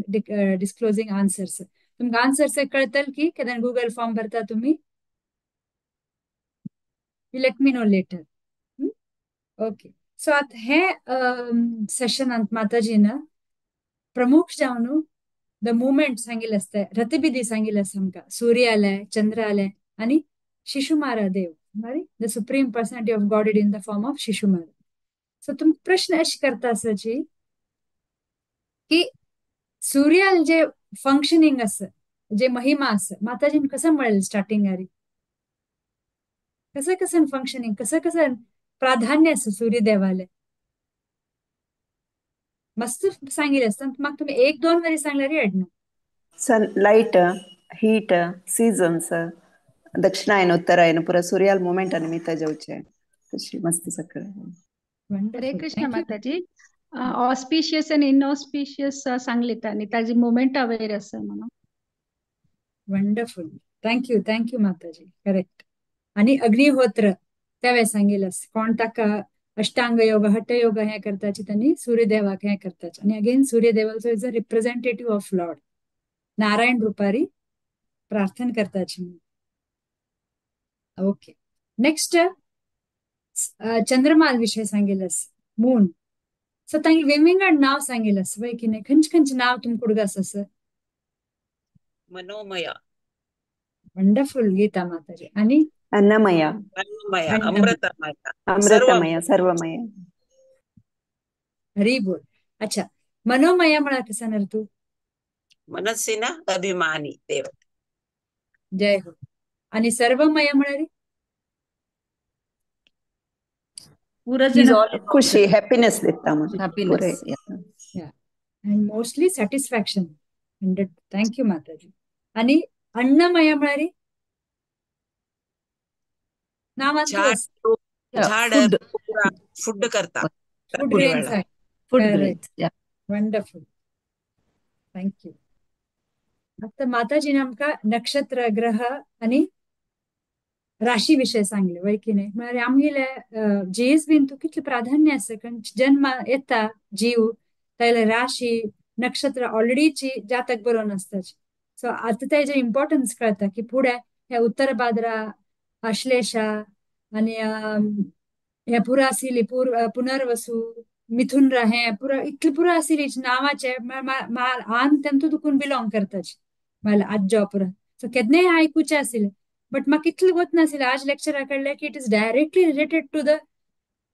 disclosing answers. तुमका answers कळतल की केन्ना Google form भरता तुम्ही, you let me know later. Okay. So at हे सेशनांत माताजीन प्रमुख जावन the movement सांगिल्लें आसता, रतिबिधी सांगिल्लें आसा आमकां. सूर्य आलाय, चंद्र आलाय आनी Shishumara Dev, the supreme personality of God in the form of Shishumara. So तुमकां प्रश्न अशें करता आसाची की सूर्याल जे फंक्शनिंग आसा, जे महिमा आसा, माताजीन कसं म्हळें स्टार्टिंगारी, कसं कसं फंक्शनिंग, कसं कसं प्राधान्य आसा सूर्यदेवाले, मस्त सांगिल्लें आसता. म्हाका तुमी 1-2 वरी सांगल्यार येडना. सन लायट, हीट, सीझन्स, दक्षिणायन उत्तरायण पुरा सूर्याल मुवमेंट निमित्त जावचे तशी मस्त सगळं. हरे कृष्ण माताजी. ऑस्पिशियस आनी इनऑस्पिशियस सांगले आनी ताजी मुवमेंटा वयर आसा म्हणून. Wonderful. Thank you, thank you Mataji. Correct. आनी अग्निहोत्र त्यावेळेस सांगिल्लें, कोण ताका अष्टांग योग, हठ योग हे करताची, त्यांनी सूर्यदेवाक हे करताची. आणि again Suryadev also is a representative of lord Narayan रुपारी प्रार्थना करताची. ओके. नेक्स्ट चंद्रमाल विषय सांगिल्लें, मून. सो तांगे विंगड नाव सांगिल्लें वय की नाही, खंयचे खंयचे नाव तुमकां उडगास आसा? मनोमया. वंडरफुल गीता माताजी. आणि अन्नमया, अन्नमया, अमृतमया, अमृतमय, सर्वमय. हरी बोल. अच्छा, मनोमया म्हणा कसं नर तू? मनस्विना अभिमानी देव. जय हो. आणि सर्वमय म्हणाली खुशी, हॅपीनेस देता happiness and mostly satisfaction. 100. Thank you Mataji. आणि अन्नमय म्हणाली झाड, फूड करता, फूड ग्रेन्स आहे, food grains. Wonderful. Thank you. आता माताजीने आमकां नक्षत्र, ग्रह आणि राशी विषय सांगले वय की नाही. म्हळ्यार आमगेले जीज बीन तूं कितलें प्राधान्य आसा, कारण जन्म येता जीव तायले राशी नक्षत्र ऑलरेडीची जातक बरोवन आसताची. सो आतां तेजें इम्पॉर्टन्स कळता की फुडें हे उत्तर भाद्रा, आश्लेषा आनी हे पुरा आशिल्ली पुनर्वसू, मिथुन हे पुरा इतले पुरा आशिल्ली नांवाचे आन तेंतू दुखून बिलोंग करताची मला आज्जो पुरा. सो केन्नाय आयकुचें आशिल्लें. बट म्हाका इतलें गोत नाशिल्लें. आज लेक्चरा कळ्ळें की it is directly related to the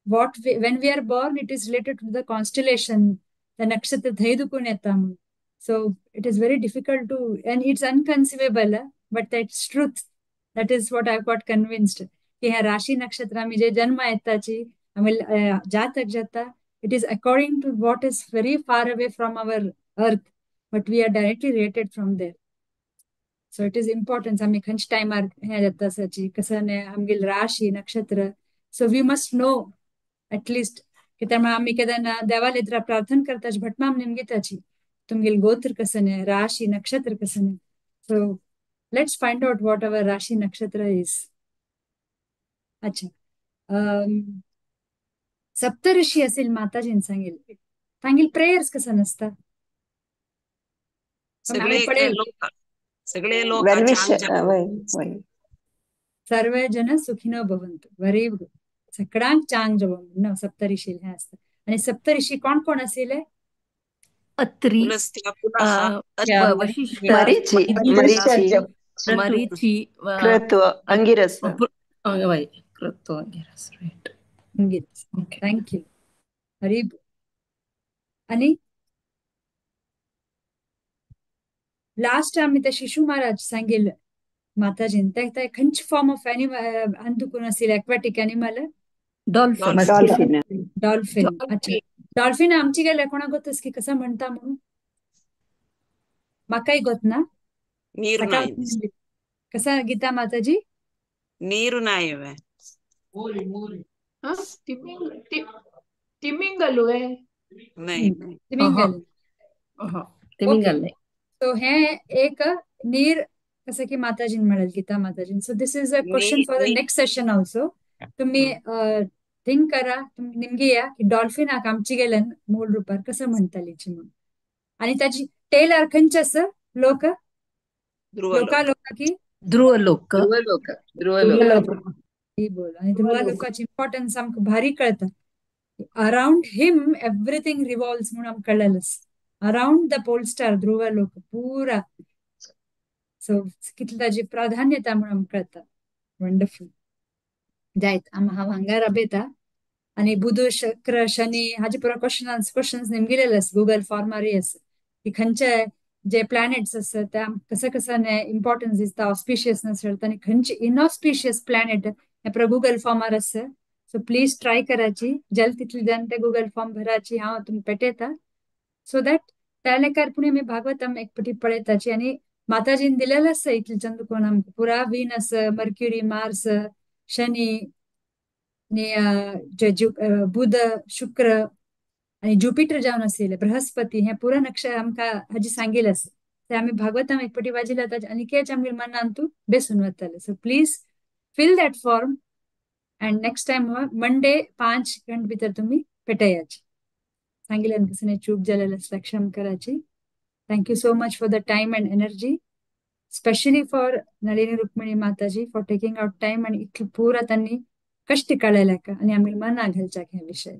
what when we are born, it is related to the constellation, the nakshatra थंय दुखून येता म्हणून. So it is very difficult to and it's unconceivable, but that's truth. That is what I got convinced की ह्या राशी नक्षत्र आमी जे जन्म येताची आमी जातक जाता, it is according to what is very far away from our earth, but we are directly related from there. So it is important आमी खंयच्या टायमार हें जाता आसाची कसं आमगेली राशी नक्षत्र. So we must know at least कित्याक आमी केन्ना देवाले प्रार्थना करताची भटमाम निमगिताची तुमगेल गोत्र कसं नाही, राशी नक्षत्र कसं नाही. So let's find out what our rashi nakshatra is. अच्छा, सप्तऋषी असेल माताजीन सांगेल सांगेल प्रेयर्स कसं नसता. सगळे लोक सगळे लोक सर्व जन सुखिनो भवंतु. Very good. सगळ्यांक चांग जवळ सप्तऋषी हे असतं. आणि सप्तऋषी कोण कोण असेल? Atri, Vashishtha, Marichi, Kratu, Angiras. Kratu, Angiras. Right, Angiras. Thank you. Hari. आणि लास्ट आम्ही त्या शिशु महाराज सांगेल माताजीन त्या खंयचे फॉर्म ऑफ एनिमल अंदुकून असेल? Aquatic animal, dolphin. Dolphin. अच्छा, डॉल्फिन आमची गेल्या कोणाक गोतस की कसं म्हणता म्हणून म्हाकाय गोत ना. कसा गीता माताजी? नीरू नाही नाही, तिमिंगल. सो हे एक नीर कसं की माताजीन म्हणाल Gita माताजीन. So this is a question for the next session also. तुम्ही थिंक करा, निमगी या की डॉल्फिनाक आमची गेल्यान मूळ रुपार कसं म्हणतालीची म्हणून. आणि त्याची टेल आर खंयचे आसा? लोक लोका लोका की ध्रुव लोक. ध्रुव बोल. आणि ध्रुव लोकाची इम्पॉर्टन्स आमकां भारी कळता. अराउंड हिम एव्हरीथिंग रिव्हॉल्व्स म्हणून आमकां कळलेलंच. Around the pole star Dhruva लोक पुरा. सो कितली ताजी प्राधान्यता म्हणून आमकां कळता. वंडरफुल. जायत हांव हांगा राबयता. आणि बुध शुक्र शनी हाजे पुरा क्वेश्चन्स क्वेश्चन्स निमगिलेले आसा गुगल फॉर्मारय आसा की खंयचे जे प्लॅनेट्स आसा ते कसं कसं इम्पॉर्टन्स दिसता, ऑस्पिशियसनेस कळटा आनी खंयचे इनऑस्पिशियस प्लॅनेट हे पुरा गुगल फॉर्मार आसा. सो प्लीज ट्राय कराची, जल्द तितली जाण ते गुगल फॉर्म भराची. हांव तुमकां पेटयता सो that त्या लेखार पुणे आमी भागवतम एक पटी पळयताची. आनी माताजीन दिलेलें आसा इतलें चंद कोण आमकां पुरा वीनस, मर्क्युरी, मार्स, शनी, बुध, शुक्र आणि ज्युपिटर जावन आशिल्ले बृहस्पती, हे पुरा नक्ष आमकां हाजी सांगिल्लें आसा. ते आमी भागवतम एक पटी वाजिल्ले ताजे आनी आमगे मनान तूं बेसून वताले. So please fill that form and next time Monday 5 घंटे भितर तुमी पेटयाची. सांगिल्ल्यान कसं चूक जालेलें आसल्यार क्षम कराची. Thank you so much for the time and energy, specially for Nalini Rukmini Mataji for taking out time आणि इतलें पुरा तांणी कश्ट काडलेले आणि आमगे मनाक घालच्याक हे विशय.